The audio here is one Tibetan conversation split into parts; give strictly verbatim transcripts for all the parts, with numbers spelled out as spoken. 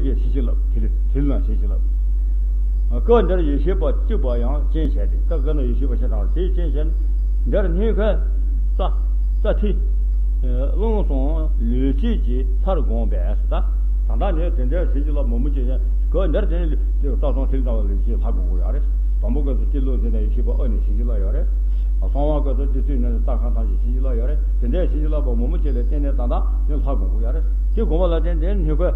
ཀྱིས་ཞལ་གྱིས་བརླབས། དེ་ལ་དེ་ལ་ཞལ་གྱིས་བརླབས། སྐབས་འདིར་ཡེ་ཤེས་པ་གཅིག་པ་ཡང་སྤྱན་བྱས་ཏེ། སྐབས་འདིར་ཡེ་ཤེས་པ་ཞེས་གྲགས་དེས་སྤྱན་བྱས་ནས། འདིར་སྙིང་ཁའི་རྩ་རྩ་མཐིལ་རླུང་གསུམ་ལུས་དཀྱིལ་གྱི་ལྷར་བསྒོམས་པས་སུ། ད་ད་ལྟ་ནས་དེ་འདྲའི་ཞལ་གྱིས་བརླབས་མང་པོ་ཅིག་ཡིན། སྐབས་འདིར་དེ་ནས་རྩ་གསུམ་མཐིལ་ཙམ་ལུས་དཀྱིལ་ལྷར་བསྒོམ་དགོས་ཡོད་རེད། དང་པོ་སྐབས་སུ་ཏི་ལོ་ཟེར་ནས་ཡེ་ཤེས་པ་ཨ་ནི་ཞལ་གྱིས་བརླབས་ཡོད་རེད། གསང་བ་སྐབས་སུ་ཏི་ཚུལ་ནས་རྩ་ཁམས་ཐམས་ཅད་ཞལ་གྱིས་བརླབས་ཡོད་རེད། དེ་འདྲའི་ཞལ་གྱིས་བརླབས་པ་མང་པོ་ཅིག་ལ་བརྟེན་ནས་ད་ལྟ་ནི་ལྷར་བསྒོམ་དགོས་ཡོད་རེད། དེ་བསྒོམ་པ་ལ་བརྟེན་ཏེ་སྙིང་ཁའི་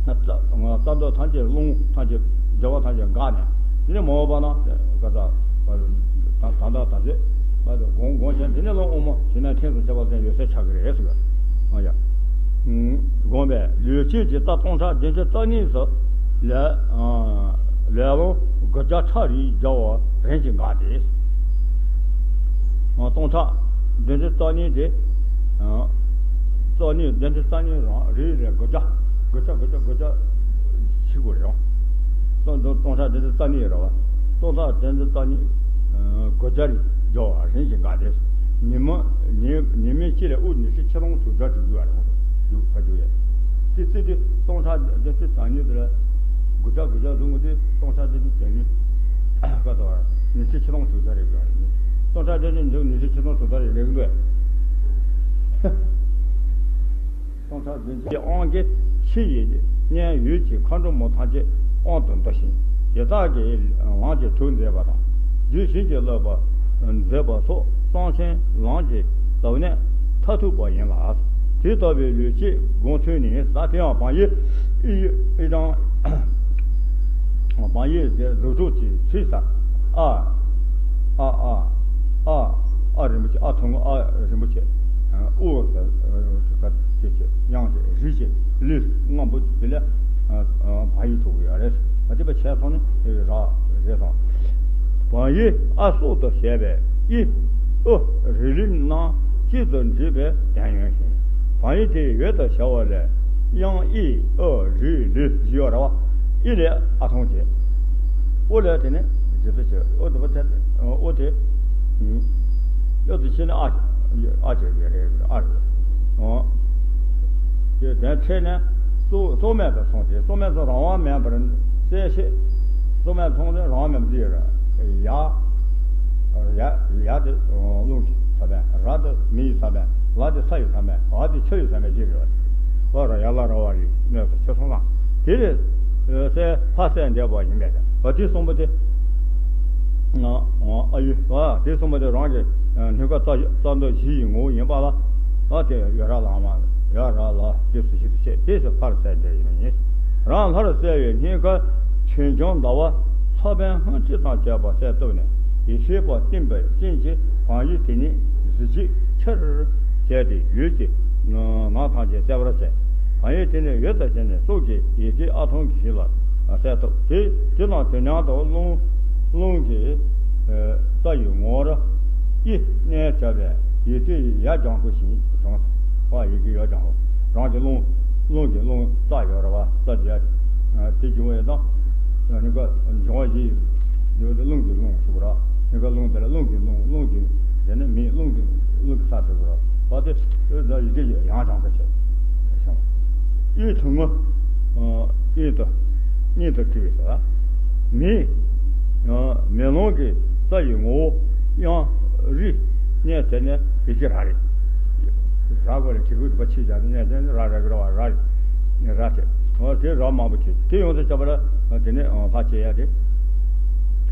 རྩ་རྩ་མདོ་ཐམས་ཅད་རླུང་ཐམས་ཅད་སྦྱོར་བ་ཐམས་ཅད་འགགས་ནས། དེ་ནས་མ་འོངས་པ་ན་ཀ་ས་ད་ད་ད་ད་ཟེར་བསྒོམ་བསྒོམ་བྱས། དེ་ནས་རླུང་དབུ་མ་ཞུགས་ནས་ཐིམ་སོ་ཅེས་པ་ལ་བརྟེན་ཡོད་ཚད་ཆགས་ཀྱི་རེད་ཟེར་གི། ཨ་ཡ། བསྒོམས་པས་ལུས་དཀྱིལ་གྱི་རྩ་སྟོང་ཕྲག་བདུན་ཅུ་རྩ་གཉིས་སུ་ལས་ལས་རླུང་དགུ་བརྒྱ་ཕྲག་རེའི་སྦྱོར་བ་རིམ་གྱིས་འགགས་ཏེ། སྟོང་ཕྲག་བདུན་ཅུ་རྩ་གཉིས་དེ། རྩ་གཉིས་བདུན་ཅུ་རྩ་གཉིས་རང་རེ་རེ་དགུ་བརྒྱ་དགུ་བརྒྱ་དགུ་བརྒྱ་དགུ་བརྒྱ་ཞིག་དགོས་རེད། སྟོང་སྟོང་ཕྲག་བདུན་ཅུ་རྩ་གཉིས་རེད་བ། སྟོང་ཕྲག་བདུན་ཅུ་རྩ་གཉིས་དགུ་བརྒྱ་རེའི་སྦྱོར་བ་རིམ་གྱིས་འགགས་ཏེ། ཉི་མ་ཉི་ཉི་མའི་དཀྱིལ་ལ་དབུགས་ཉི་ཁྲི་ཆིག་སྟོང་དྲུག་བརྒྱ་དྲུག་ཅུ་ཡོད་རེད། འོ་ཡོད་ཁ་ཅིག་ཡོད། དེ་ཚེ་དེ་སྟོང་ཕྲག་བདུན་ཅུ་རྩ་གཉིས་དེ་ལ་དགུ་བརྒྱ་དགུ་བརྒྱ་བཟུང་གི་དེ་སྟོང་ཕྲག་བདུན་ཅུ་རྩ་གཉིས་ཀ་ཏོ་ཉི་ཁྲི་ཆིག་སྟོང་དྲུག་བརྒྱ་རེད་ཡོད་རེད། སྟོང་ཕྲག་བདུན་ཅུ་ཉི་ཁྲི་ཆིག་སྟོང་དྲུག་བརྒྱ་རེད་ལེགས་འདུག་སྟོང་ཕྲག་བདུན་ཅུ་དབང་གིས་ཕྱི་ཡི་གཉན་ཡུལ་གྱི་མཁའ་འགྲོ་མ་ཐམས་ཅད་དབང་དུ་འདུ་ཞིང་། དེ་དག་གིས་ལམ་གྱི་དྲོད་མཛད་པ་དང་། རྒྱུད་བྱིན་གྱིས་བརླབས་པ་མཛད་པ་སོགས་གསང་ཆེན་ལམ་གྱི་ཟབ་གནད་མཐར་ཐུག་པ་ཡིན་ལ། དེ་ལྟ་བུའི་ལུས་དཀྱིལ་སྒོམ་ཚུལ་ནི། ད་དེ་ཡང་བམ་ཡིག་ཨི་ཨི་དང་། བམ་ཡིག་དེ་རྫུ་འཕྲུལ་གྱི་ཚིག་ས། ཨ། ཨ་ཨ། ཨ། ཨ་རིན་པོ་ཆེ། ཨ་ཐུང་ངུ་ཨ་རིན་པོ་ཆེ། ཨོ་ཟེར་ཅེས་ཅེས་དབྱངས་ཅན་རི་ཅན་ལུས་ལྔ་པོ་དེ་ལ་བམ་ཡིག་ཐུག་གི་ཡོད་རེད། ད་དེ་བ་ཆད་སོང་ནི་ར་རེད་སོང་། བམ་ཡིག་ཨ་སོགས་སུ་བྱས་པས་ཨི་ཨོ་རི་ལི་རྣམས་གཅིག་ཏུ་འདྲེས་པའི་དོན་ཡོད་ཞིང་། བམ་ཡིག་དེའི་འོད་དུ་ཤར་བ་ལས་དབྱངས་ཨི་ཨོ་རི་ལི་བཞི་ཡོད་རེད་བ། ཨི་ལས་ཨ་ཐུང་བྱས། ཨོ་ལས་དེ་ནས་རྗེས་སུ་བྱས། ཨོ་དེ་བ་དེ་ཨོ་དེ་ཨོ་དེ་ཕྱི་ནས་ཨ་ཨ་བྱས་ཡོད་རེད། ཨ་རེད། ཨོ། དེ་དོན་ཕྲད་ནས་གཙོ་གཙོ་མེད་དུ་སོང་སྟེ། གཙོ་མེད་ཚོ་རང་དབང་མེད་པར་གསལ་བཤད། གཙོ་མེད་ཚོ་ནི་རང་དབང་མེད་པར་འདི་ཡ་ཡ་དེ་རླུང་གི་ས་བོན། ར་དེ་མེ་ཡི་ས་བོན། ལ་དེ་ས་ཡི་ས་བོན། འ་དེ་ཆུ་ཡི་ས་བོན་ཞིག་རེད། ཨོ་ར་ཡ་ལ་ར་བ་རི་སྣོད་དུ་ཆུ་སོང་ཙང་དེ་ལས་གསལ་ཕ་གསལ་འདེབས་པ་ཡིན་པས། འོ་དེ་གསུངས་པ་དེ། ཨ་ཡི་བ་དེ་གསུངས་པ་དེ་རང་གི་སྣོད་ཀ་རྩ་རྩ་མདོ་བཞི་ཡི་ངོ་བོ་ཡིན་པ་ལ། ཨ་དེ་ཡོ་ར་ལ་མ་ཡོ་ར་ལ་དེ་སུ་ཞིག་ཏུ་བྱེད། དེ་སུ་ཕར་ཟད་དེ་ཡིན་ནི། རང་ལྷར་གསལ་བའི་སྙིང་གར་ཆོས་འབྱུང་ཟླ་བ་ཚ་བོན་ཧང་ཅི་དང་བཅས་པ་གསལ་བཏབ་ནས། ཡེ་ཤེས་པ་བསྟིམ་པའི་རྐྱེན་གྱིས་བམ་ཡིག་དེ་ཉིད་གཟི་བརྗིད་ཆེར་བྱས་ཏེ་ལུས་ཀྱི་ནང་ཐམས་ཅད་གསལ་བར་བྱས། བམ་ཡིག་དེ་ནི་འོད་དང་བཅས་ནས་སྲོག་གི་ཡི་གེ་ཨ་ཐུང་གི་ཞིང་ལ་གསལ་བཏབ་སྟེ། དེ་དང་དུས་མཉམ་དུ་རླུང་རླུང་གི་རྩ་ཡི་ངོ་བོར་ཨི་མནན་བྱས་པས་ཡི་གེ་ཡར་ལྗང་ཁུ་ཞིག་བྱུང་བ། ཡི་གེ་ཡར་ལྗང་ཁུ། རང་གི་རླུང་རླུང་གི་རླུང་རྩ་ཡོད་རེད་བ། རྩ་དེ་ཡར་དེ་བྱུང་བས་དང་། ནི་ཀ་འབྱུང་བ་བཞི་ཡོད་དེ་རླུང་གི་རླུང་ཞུ་གི་ར། ནི་ཀ་རླུང་དེ་ལ་རླུང་གི་རླུང་རླུང་གི་དེ་ནི་མི་རླུང་གི་རླུང་གི་ས་ཞུ་གི་ར། བ་དེ་ཡི་གེ་ཡང་ལྗང་ཁུ་བྱས་བྱུང་། ཨི་ཐུང་ངུ་ཨི་དུ་གཉིས་དུ་བྲི་བའི་ས། མི་མེ་ལོང་གི་རྩ་ཡི་ངོ་བོ་དབྱངས་རི་གནས་དེ་ནས་ཡི་གེ་ར་རེད། ར་གོ་ལ་གི་གུ་པ་ཆི་བྱ་ནས་དེ་ནི་ར་ར་གི་ར་བ་ར་རེད། ར་དེ་འོ་དེ་ར་མང་པོ་བྱེད། དེ་ཡོང་དུ་ཆ་བ་ལ་དེ་ནས་ལྷ་བྱེད་ཡ་དེ་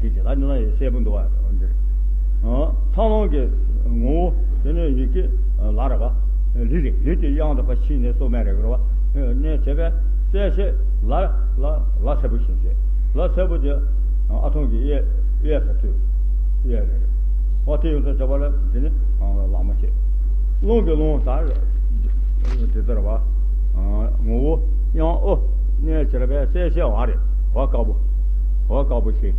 དེ་བྱེད། ད་ནི་ལ་ཡི་གསལ་པོ་འདུག་བ་འདིར། ཚ་ལོང་གི་ངོ་བོ་དེ་ནས་ཡི་གེ་ལ་ར་བ། ལི་རེད། ལི་དེ་དབྱངས་དང་ཕ་ཕྱི་ནས་སོ་མེ་རེད་གི་ར་བ། གནས་བྱེད་པས་གསལ་བཤད་ལ་ལ་ལ་གསལ་པོ་ཞིག་བྱེད། ལ་གསལ་པོ་དེ་ཨ་ཐུང་གི་གཡས་གཡས་སུ་ཐུག་གཡས་རེད། འོ་དེ་ཡོང་དུ་ཆ་བ་ལ་དེ་ནི་ལ་མ་བྱེད། རླུང་གི་རླུང་ཟ་དེ་ལྟར་བ། ངོ་བོ་དབྱངས་ཨོ་གནས་བྱེད་པས་གསལ་བཤད་བ་རེད། བ་དཀར་པོ། བ་དཀར་པོ་ཞིག་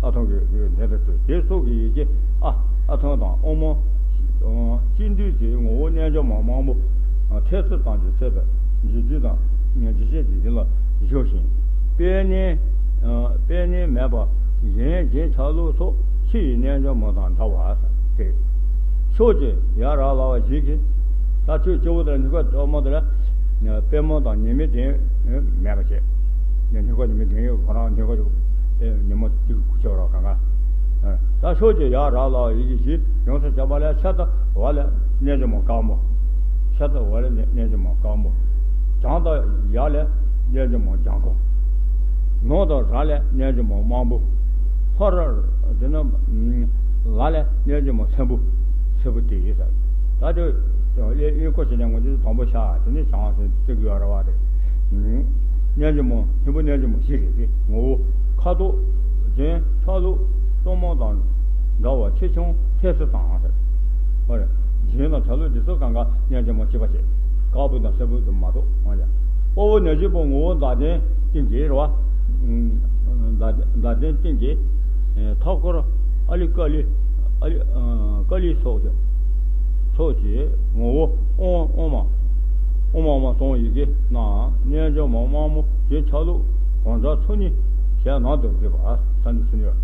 ཨ་ཐུང་གི་འདི་ལྟར་ཐུག་དེ་སྲོག་གི་ཡི་གེ་ཨ་ཨ་ཐུང་དང་ཨོ་མོ། སྤྱི་འདུས་ཀྱི་ངོ་བོ་རྣལ་འབྱོར་མ་མང་པོ། ཐེར་ཚུལ་དང་ཇི་སྲིད་པའི་འཇིག་རྟེན་དང་འཇིག་རྟེན་གྱི་ཡིན་ལ་བཞུགས་ཤིང་། དཔེ་ནི། དཔེ་ནི་མེད་པ་གཞན་རྗེན་ཆགས་ལུགས་སོགས་ཕྱི་ཡི་རྣལ་འབྱོར་མ་དང་འདྲ་བ་སྟེ། ཕྱོགས་ཀྱི་ཡ་ར་ལ་བ་ཞིག་གིས་ད་ཆོས་སྤྱི་བོ་དང་ནི་ཀ་ཏོ་མ་དེ་ལ། པད་མ་དང་ཉི་མའི་གདན་མེད་པ་བྱས། ཉི་མ་ཉི་མའི་གདན་ཡོད། ཁོ་རང་ཉི་མ་ཉི་མ་གཅིག་ཁུ་ཆེ་བ་ར་གང་ག་ད་ཕྱོགས་ཀྱི་ཡར་ར་ལ་ཡི་གེ་བཞི། ཡོངས་སུ་ཁྱབ་པ་ལས། ཤར་དང་འོག་ལས་རྣལ་འབྱོར་མ་དཀར་མོ། ཤར་དང་འོག་ལས་རྣལ་འབྱོར་མ་དཀར་མོ། བྱང་དང་ཡར་ལས་རྣལ་འབྱོར་མ་ལྗང་ཁུ། ནུབ་དང་ར་ལས་རྣལ་འབྱོར་མ་དམར་པོ། ལྷོ་ར་དེ་ནི་ལ་ལས་རྣལ་འབྱོར་མ་སེར་པོ། སེར་པོ་དེ་ཡིན་ཟེར། ད་དེ་ཨེ་ཨེ་ཀོ་བྱས་ནས་ང་ཚོས་དང་པོ་ཤར། དེ་ནས་བྱང་ཟེར་བརྩི་གི་ཡོད་རེད་བ། དེ་རྣལ་འབྱོར་མ་སྙིང་པོ་རྣལ་འབྱོར་མ་བཞི་རེད། དེ་ངོ་བོ་ཁ་དོག་ལྗང་ཆ་ལུགས་གཙང་མ་དང་འདྲ་བ། ཆེ་ཆུང་ཐད་སུ་དང་ཟེར། ཨོ་རེད། ལྗང་དང་ཆ་ལུགས་འདི་ཚོ་གང་ག་རྣལ་འབྱོར་མ་གཅིག་པ་བྱས། དཀར་པོ་དང་སེར་པོ་དུ་མ་གཏོགས། འོ་ཡ། དཔའ་བོ་རྣལ་འབྱོར་པ་ངོ་བོ་མཛའ་གདན་སྟེང་གི་རེད་བ། མཛའ་མཛའ་གདན་སྟེང་གི་མཐའ་སྐོར་ཨ་ལི་ཀ་ལི། ཨ་ལི་ཀ་ལི་སོགས་ཀྱི་ཚོགས་ཀྱི་ངོ་བོ་དབང་དབང་མ། དབང་མ་དབང་མ་གསུམ་ཡི་གེ་རྣམས་རྣལ་འབྱོར་མ་དམར་མོ་ལྗང་ཆ་ལུགས་གང་འདྲ་ཚུལ་གཉིས་གཞན་ནང་དུ་འཛིན་པ། ས་འདི་ཚུལ་གཉིས།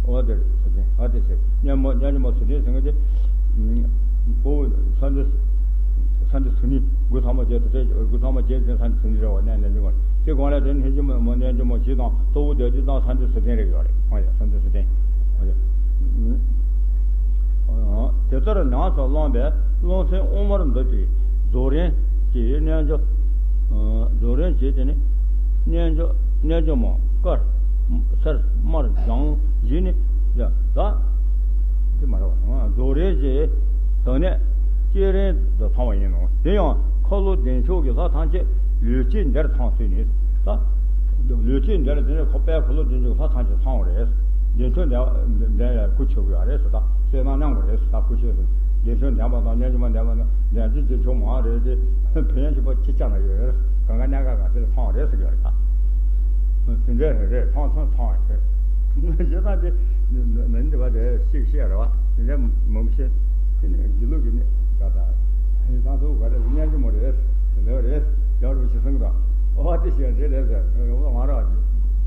འོ་དེར་ཚུལ་ལྡན། ཨ་དེ་ཚེ་རྣལ་འབྱོར་མ་རྣལ་འབྱོར་མ་ཚུལ་ལྡན་ཟེར་མཁན་དེ། ཨོ། ས་འདི་ས་འདི་ཚུལ་གཉིས། དགུ་ཚང་མ་བརྒྱད་དུ་སྤྲད། དགུ་ཚང་མ་བརྒྱད་ཅན་ས་འདི་ཚུལ་གཉིས་རེད་བ། གནས་ལས་འབྱུང་བ་དེ་གོང་ལས་དེ་རྣལ་འབྱོར་མ་རྣལ་འབྱོར་མ་བཞི་དང་། ལྟོ་བུ་དེ་དུས་དང་ས་འདི་ཚུལ་ལྡན་རེད་ཡོད་རེད། ཨོ་ཡ། ས་འདི་ཚུལ་ལྡན། ཨོ་ཡ། དེ་ལྟར་ཉམས་སུ་བླངས་པས་བློ་སེམས་དབུ་མར་འདུ་བྱེད་རྫོགས་རིམ་གྱི་རྣལ་འབྱོར། རྫོགས་རིམ་གྱི་དེ་ནི་རྣལ་འབྱོར་རྣལ་འབྱོར་མ་དཀར་སེར་དམར་ལྗང་བཞི་ནི། ཡ། ད་དེ་མ་རེད་བ། རྫོགས་རིམ་གྱི་དེ་ནི་བསྐྱེད་རིམ་དུ་ཚང་བ་ཡིན་ནོ། དེ་ཡང་ཁ་ལོ་བདེ་མཆོག་གི་ལྷ་ཐམས་ཅད་ལུས་སྐྱེས་འདིར་ཚང་ཚུལ་ནི། ད་ལུས་སྐྱེས་འདིར་དེ་ནི་ཁོ་པའི་ཁ་ལོ་བདེ་མཆོག་གི་ལྷ་ཐམས་ཅད་ཚང་བ་རེད། བདེ་མཆོག་འདི་འདི་ལ་གུ་ཆོད་དགོས་རེད་ཟེར། ད་བསོད་ནམས་མཉམ་དགོས་རེད་ཟེར། ད་གུ་ཆོད་ཟེར། བདེ་མཆོག་ལྡན་པ་དང་རྣལ་འབྱོར་མ་ལྡན་པ་དང་ལྡན་ཚུལ་བདེ་མཆོག་མ་རེད་དེ། བོན་ཡང་གཅིག་པ་ཅི་ཆ་ན་ཡོད་རེད། གང་ག་གནད་འགག་ག་དེ་ལ་ཚང་བ་རེད་ཟེར་གྱི་རེད། ད་དེ་འདྲ་རེད། ཚང་ཚང་ཚང་བ་རེད། ཞེ་སྡང་དེ་ནི་འདི་བ་དེ་ཤིག་ཤེས་རེད་བ། དེ་འདྲ་མི་ཤེས། དེ་ནི་སྒྱིད་ལུག་གི་ནི་ག་ད་ཡིན་ཙང་དུ་ག་རེ་རྣལ་འབྱོར་མ་རེད་ཟེར་ལེ་བ་རེད། ཡར་རུ་ཞིག་སང་དང་། ཨོ་དེ་ཤེས་རེད་རེད་ཟེར། ཡོང་ལ་མ་ར་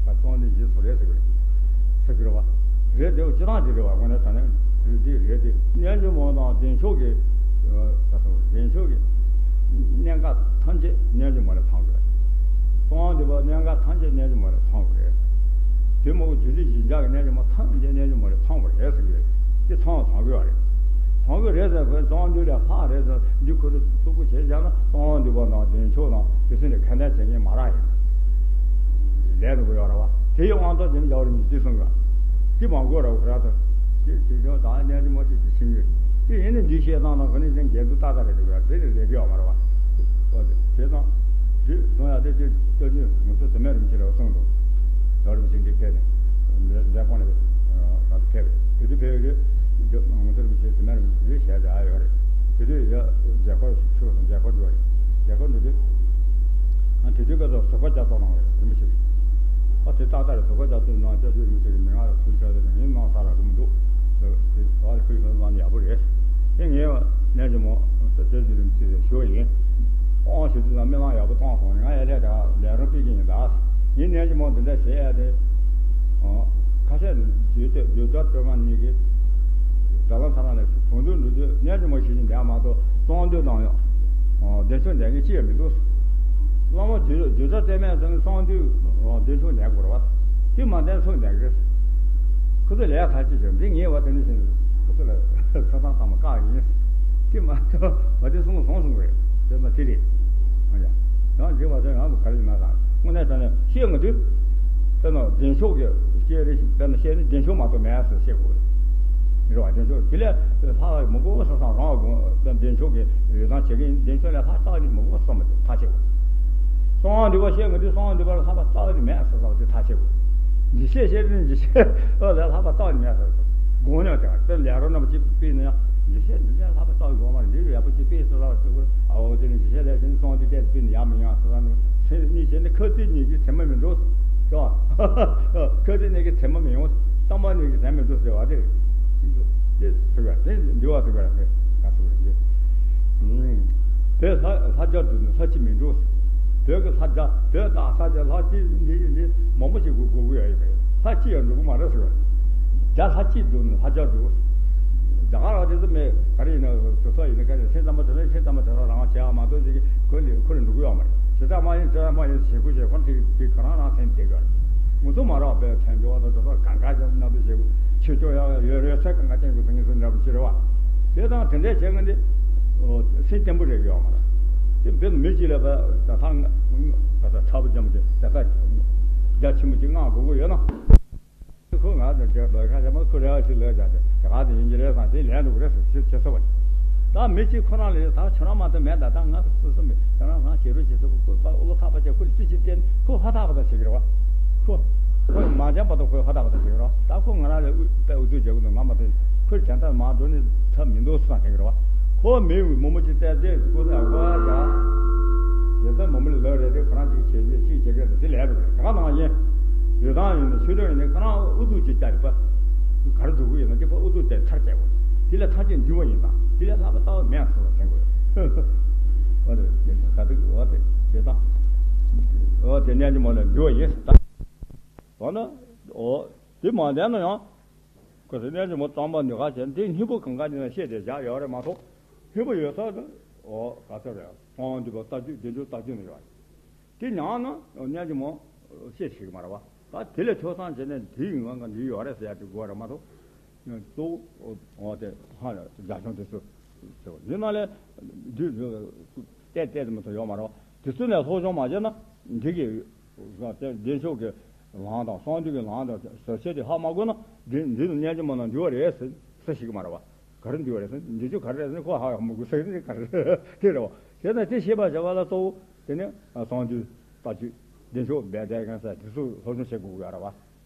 བ་ཚོང་འདི་རྗེས་སུ་རེད་ཟེར་གི་རེད། ཟེར་གི་རེད་བ། རེད་དེ་སྤྱི་བཏང་དེ་རེད་བ། དངོས་གནས་དྲང་གནས་དེ་རེད་དེ། རྣལ་འབྱོར་མ་དང་བདེ་མཆོག་གི་ད་སོང་བདེ་མཆོག་གི་གནད་འགག་ཐམས་ཅད་རྣལ་འབྱོར་མ་ལ་ཚང་གི་རེད། གསང་བ་འདུས་པ་གནད་འགག་ཐམས་ཅད་རྣལ་འབྱོར་མ་ལ་ཚང་གི་རེད། དེ་མ་གཏོགས་རྒྱུ་དེ་གཞི་འཇགས་ཀྱི་རྣལ་འབྱོར་མ་ཐམས་ཅད་རྣལ་འབྱོར་མ་ལ་ཚང་བ་རེད་ཟེར་གི་རེད། དེ་ཚང་བ་ཚང་གི་ཡོད་རེད། ཚང་གི་རེད་ཟེར། ཁོའི་གསང་བ་འདུས་ལས་ལྷག་རེད་ཟེར། འདི་ཁོ་རེ་ཐུག་པོ་བྱས་བཞག་ན་གསང་བ་འདུས་པ་དང་བདེ་མཆོག་དང་དེ་ཚོ་ནི་ཁ་འདོན་བྱེད་མཁན་མ་རག་ཡིན། ལས་འགྲོ་གི་ཡོད་རེད་བ། དེ་ཡི་དབང་ཐོབ་དེ་ནི་རྒྱལ་བ་རིན་པོ་ཆེ་གསུང་གི། དེ་མ་དགོས་ར་བ་ར་ཐོབ། དེ་དེ་ཚོ་ད་གནས་དེ་མ་དེ་དེ་ཤེས་ཡོད། དེ་ཡིན་ནི་འདི་བཤད་སྟངས་དང་ཁོ་ནི་ཅན་རྒྱལ་དུ་ཏག་ཏག་རེད་འགྲོ་གི་ཡོད། དེ་ནི་ལས་ཀྱི་ཡོད་མ་རེད་བ། ཨོ་དེ་དེ་དང་། དེ་གསུང་ཡ་དེ་དེ་སྐྱོ་ཆུང་ངུ་ཚོ་དུ་མེད་རིན་པོ་ཆེ་ལ་གསུངས་འདུག་རྒྱལ་བ་རིན་པོ་ཆེ་འདི་ཕེབས་ནས་མཛད་ཁང་ནས་ར་དུ་ཕེབས་པས། དེ་དུས་ཕེབས་ཡོད་དུས་ངུ་ཚོ་རིན་པོ་ཆེ་དུ་མེད་རིན་པོ་ཆེ་ཞལ་བྱ་ཡོད་རེད། དེ་དུས་ཡ་མཛད་ཁང་ཆུ་སོང་། མཛད་ཁང་འགྲོ་རེད། མཛད་ཁང་འགྲོ་དུས། ཨ་དེ་དུས་སྐབས་སུ་གཟུགས་པོ་རྒྱ་བཏང་གནང་བ་རེད་རིན་པོ་ཆེ་གིས། ཨ་དེ་ཏག་ཏག་རེད། གཟུགས་པོ་རྒྱ་བཏང་གནང་། སྐྱབས་རྗེ་རིན་པོ་ཆེ་གིས་མི་ང་ལ་ཐུགས་ཆ་དེ་ནས་ངས་གནང་ས་ར་གི་མི་འདུག་དེ་ད་ཁོས་ལྷན་ལ་ཡག་པོ་རེད། དེ་ངས་རྣལ་འབྱོར་མ་སྐྱབས་རྗེ་རིན་པོ་ཆེ་ཞུ་བ་ཡིན། དབང་ཞུ་དུས་ལ་སྨོན་ལམ་ཡག་པོ་གཏོང་སོང་། ང་ཡ་ལས་ད་ལས་རོགས་སྤེལ་གྱི་ཡིན་ད། ངས་རྣལ་འབྱོར་མ་འདི་འདྲ་བྱེད་ཡ་དེ། ཁ་ཤས་ནི་བརྗོད་བརྗོད་བྱ་སྤྲོས་མ་གཉིས་ཀྱི་དགྲ་ལྷ་ཚ་ན་ལས་གྲོང་དུ་འགྲོ་དུས་རྣལ་འབྱོར་མ་ཞིག་ཅིག་འདས་མ་གཏོགས་གསང་འདུས་དང་ཡང་བདེ་མཆོག་འདས་མཁན་ཅི་ཡང་མི་འདུག་བླ་མ་བརྗོད་བརྗོད་བྱ་སྤྲོས་མས་ཙང་གསང་འདུས་བདེ་མཆོག་འདས་དགོས་རེད་བ། དེ་མ་འདས་སུ་འདས་ཀྱི་རེད། ཁོ་ཚོ་ལས་ཐག་ཆོད་ཅིང་འདི་ངེས་བ་དེ་འདྲ་བཞིན་ཁོ་ཚོ་ལ་ས་ཐག་ཚང་མ་བཀག་ཡིན། དེ་མ་གཏོགས་བ་དེ་སོང་སོང་སོང་རེད། དེ་ན་དེ་རེད། ཨ་ཡ། ཡང་འཇིགས་པ་དེ་ཡང་དུ་ག་རེ་ཡིན་ན་ད་དངོས་གནས་དྲང་གནས་བཤད་ང་དུས། དཔེར་ན་བདེ་མཆོག་གི་བཤད་རེ་ཞིག་དཔེར་ན་བཤད་ནི་བདེ་མཆོག་མ་གཏོགས་མེད་ཟེར་བཤད་དགོས་རེད། རེད་བ། བདེ་མཆོག་དེ་ལས་ལྷག་མི་དགོས་ས་སང་རང་བདེ་མཆོག་གི་རེ་སྟངས་བྱེད་ཀྱི་ཡིན། བདེ་མཆོག་ལས་ལྷག་རྩ་བ་ནས་མི་དགོས་བསམ་པ་དེ་ཐག་ཆོད་དགོས། གསང་བ་འདུས་པ་བཤད་ང་དུས་གསང་བ་འདུས་པ་ལས་ལྷག་པ་རྩ་བ་ནས་མེད་ཟེར་བསམ་པ་དེ་ཐག་ཆོད་དགོས། འཇིགས་བྱེད་བཤད་དུས་འཇིགས་བྱེད་ལས་ལྷག་པ་རྩ་བ་ནས་མེད་ཟེར། དགོངས་ཡོད་དེ་དཔེར་ལས་རོགས་རྣམ་པ་གཅིག་དཔེ་ནས་ཡང་འཇིགས་བྱེད་འདི་ལས་ལྷག་པ་རྩ་བ་ནས་མ་རེད། འདི་ཡག་པོ་གཅིག་དཔེ་ཟེར་བ་དེ་ཁོ་ཨའོ་དེ་ནི་འཇིགས་བྱེད་ལས་གཞན་གསང་བ་འདི་བལྟས་དཔེ་ནི་ཡག་མི་ཡག་ཟེར་བ་ནི་ཚེ་གཉིས་བྱས་ནས་ཁ་རྩེ་གཉིས་ཀྱི་མཚན་མ་མི་འགྲོ་ཟེར་བ། ཁ་རྩེ་གཉིས་ཀྱི་མཚན་མ་མི་ཡོང་། གཏམ་པ་གཉིས་ཀྱི་མཚན་མི་འགྲོ་ཟེར་བ་དེ་རེད། དེ་ཟེར་བ་དེ་འདུལ་བ་ཟེར་བ་རེད། ག་ཟེར་བ་རེད། དེ་ལྷ་ལྷ་རྒྱ་འགྲོ་ནས་ལྷ་གཅིག་མི་འགྲོ། བོད་ཀྱི་ལྷ་རྒྱ་བོད་དང་ས་རྒྱ་ལྷ་གཅིག་འདི་འདི་མང་པོ་ཞིག་དགོས་དགོས་ཀྱི་ཡོད་རེད། ལྷ་གཅིག་ཡང་འགྲོ་གི་མ་རེད་ཟེར་བ། རྒྱ་ལྷ་གཅིག་འགྲོ་ནས་ལྷ་རྒྱ་འགྲོ། རྒྱ་གར་བ་དེ་ཚོ་མེད་ག་རེ་ཡིན་ན་གྲུབ་ཐོབ་ཡིན་ན་ག་རེ་སེམས་ཙམ་པ་དེ་ཚོ་སེམས་ཙམ་པ་དེ་ཚོ་རང་བྱེད་ཡག་མ་གཏོགས་ཅིག་ཁོ་ལས་ཁོ་ལས་འགྲོ་གི་ཡོད་མ་རེད། བྱེད་སྟངས་མ་ཡིན་བྱེད་སྟངས་མ་ཡིན་ཞེ་དགུ་བྱས་ཁོ་དེ་དེ་ཁོ་རང་རང་སེམས་བསྡད་ཡོད་རེད། ང་ཚོ་མ་རག་པའི་ཐོན་སྐྱོད་བ་དང་དེ་ཚོ་གང་ག་ཅིག་མཉམ་དུ་བྱེད་དགོས། ཆོས་སྐྱོང་ཡག་ཡོད་རེད་ཚེ་གང་ག་ཅན་དགོས་ཟེར་ངེས་སུ་འདྲ་པོ་ཅིག་རེད་བ། དེ་དང་དེ་འདྲས་བྱེད་མཁན་དེ་སེམས་བརྟན་པོ་རེད་ཡོད་མ་རེད། དེ་འབེབས་མི་གཅིག་ལ་བ་ད་ཐང་ད་ད་ཁྲ་བོ་འཇམ་དེ་ད་ད་རྒྱ་ཆེན་པོ་ཅིག་མངགས་དགོས་ཀྱི་ཡོད་ན། ཁོ་ང་ཚོ་རྒྱ་ལོ་ཁ་ཆེ་མ་ཁོ་རེ་བ་ཞིག་ལོས་བྱ་དེ་དེ་ག་དེ་ཡིན་གྱི་རེད་བསམ་དེ་ལན་འགྲོ་གི་རེད་ཟེར་ཞིག་བྱེད་སོ་བ། ད་མི་གཅིག་ཁོ་རང་ལས་ད་ཁྱོད་རང་མ་གཏོགས་མེད་ད་ད་ང་ཚོ་སུ་སུ་མེད་ཁྱོད་རང་རང་བྱེད་རོགས་བྱེད་སོ་ཁོ་ཁོ་ཕ་བློ་ཐག་པ་ཆེ་ཁོ་ལ་རྩིས་ཞིག་བསྟན་ཁོ་ཕ་ཐག་པ་ད་བྱེད་ཀྱི་རེད་བ། ཁོ་ཁོ་མ་འཇམ་པ་ད་ཁོ་ཕ་ཐག་པ་ད་བྱེད་ཀྱི་རེད་བ། ད་ཁོ་ང་རང་ལ་དབུས་པའི་དབུ་ཚུགས་བྱེད་ཀྱི་འདུག་ང་མ་གཏོགས་ཁོས་དྲན་ཐབས་མ་འགྲོ་ནི་ཐབས་མི་འདུག་སུ་དང་བྱེད་ཀྱི་རེད་བ། ཁོ་མི་འོས་མོ་མོ་ཅིག་བཙལ་ཏེ་ཁོ་ཚོས་ཨ་ཁོ་ཨ་ཅག་ཡོད་ཚད་མོ་མོ་ལ་ལབ་རེད་དེ་ཁོ་རང་ཅིག་བྱེད་ཅིག་བྱེད་ཀྱི་རེད་དེ་ལས་པ་རེད་དེ་ག་ནང་བཞིན་ཡོད་དང་ཡོད་ནས་ཆོས་སྐྱོང་ཡིན་ནས་ཁོ་རང་ཨུ་ཚུགས་ཅིག་བཅར་རེད་པ། ག་རེ་འགྲོ་གི་ཡོད་ན་དེ་ཕར་ཨུ་ཚུགས་དེ་ཚར་བཅད་དགོས་དེ་ལས་ཐམས་ཅད་འདུལ་བ་ཡིན་དང་དེ་ལས་ལྷག་པ་ལྟ་བ་མེད་ཟེར་བ་དྲན་དགོས། འོ་དེ་ག་དུས་འོ་དེ་བྱེད་དང་། འོ་དེ་གནས་ཀྱི་མོ་ལ་འདུལ་བ་ཡིན་ཟེར་ད། འོ་ན་འོ་དེ་མ་བསྟན་ན་ཡང་། ཁོ་ཚོས་གནས་ཀྱི་མོ་གཙང་པ་ནུས་ཁ་བྱས་དེ་སྙིང་པོ་གང་ག་ནས་བཤད་དེ་བཞག་ཡོད་རེད་མ་གཏོགས། སྙིང་པོ་ཡོད་ཚད་དུ་འོ་ག་ཚོད་རེད་གསང་འདུས་པ་ལྟ་སྤྱོད་བདེ་འབྱུང་ལྟ་སྤྱོད་ནས་ཡོད་རེད། དེ་ཉག་ན་གནས་ཀྱི་མོ་བཤད་ཤེས་ཀྱི་མ་རེད་བ། ད་དེ་ལས་ཆོས་བཟང་བྱས་ནས་དེའི་ངང་ག་འདི་ཡོད་རེད་ཟེར་ཡ་དེ་དགོས་རེད་མ་གཏོགས། གཙོ་བོ་འོ་དེ་ཧ་ལས་རྒྱ་གཞུང་དེ་ཚོ་ཡིན་ན་ལས་འདི་བལྟས་བལྟས་མི་ཐུབ་ཡོད་མ་རེད་བ། དེ་ཚོ་ནས་སློབ་སྦྱོང་མ་བྱས་ན་འདི་གི་བདེ་མཆོག་གི་ལམ་དང་གསང་འདུས་ཀྱི་ལམ་དང་ཟབ་ཆོས་དེ་ཧ་མ་གོ་ན་འདི་འདི་ནི་གནས་ཀྱི་མ་ན་འདུལ་བ་རེད་ཟེར་ཟེར་ཤེས་ཀྱི་མ་རེད་བ། ག་རེ་འདུལ་བ་རེད་ཟེར་འདི་ཆོས་ག་རེ་རེད་ཟེར་ཁོ་ཧ་ཧ་མ་གོ་ཟེར་ནི་ག་རེ་དེ་རེད་བ། དེ་ན་དེ་ཤེས་པ་བྱ་བ་ལ་གཙོ་བོ་དེ་ནི་གསང་འདུས་ལྟ་སྤྱོད་བདེ་མཆོག་སྦས་དེ་གང་ཟེར་དེ་ཚོ་སློབ་སྦྱོང་བྱེད་དགོས་ཀྱི་ཡོད་རེད་བ།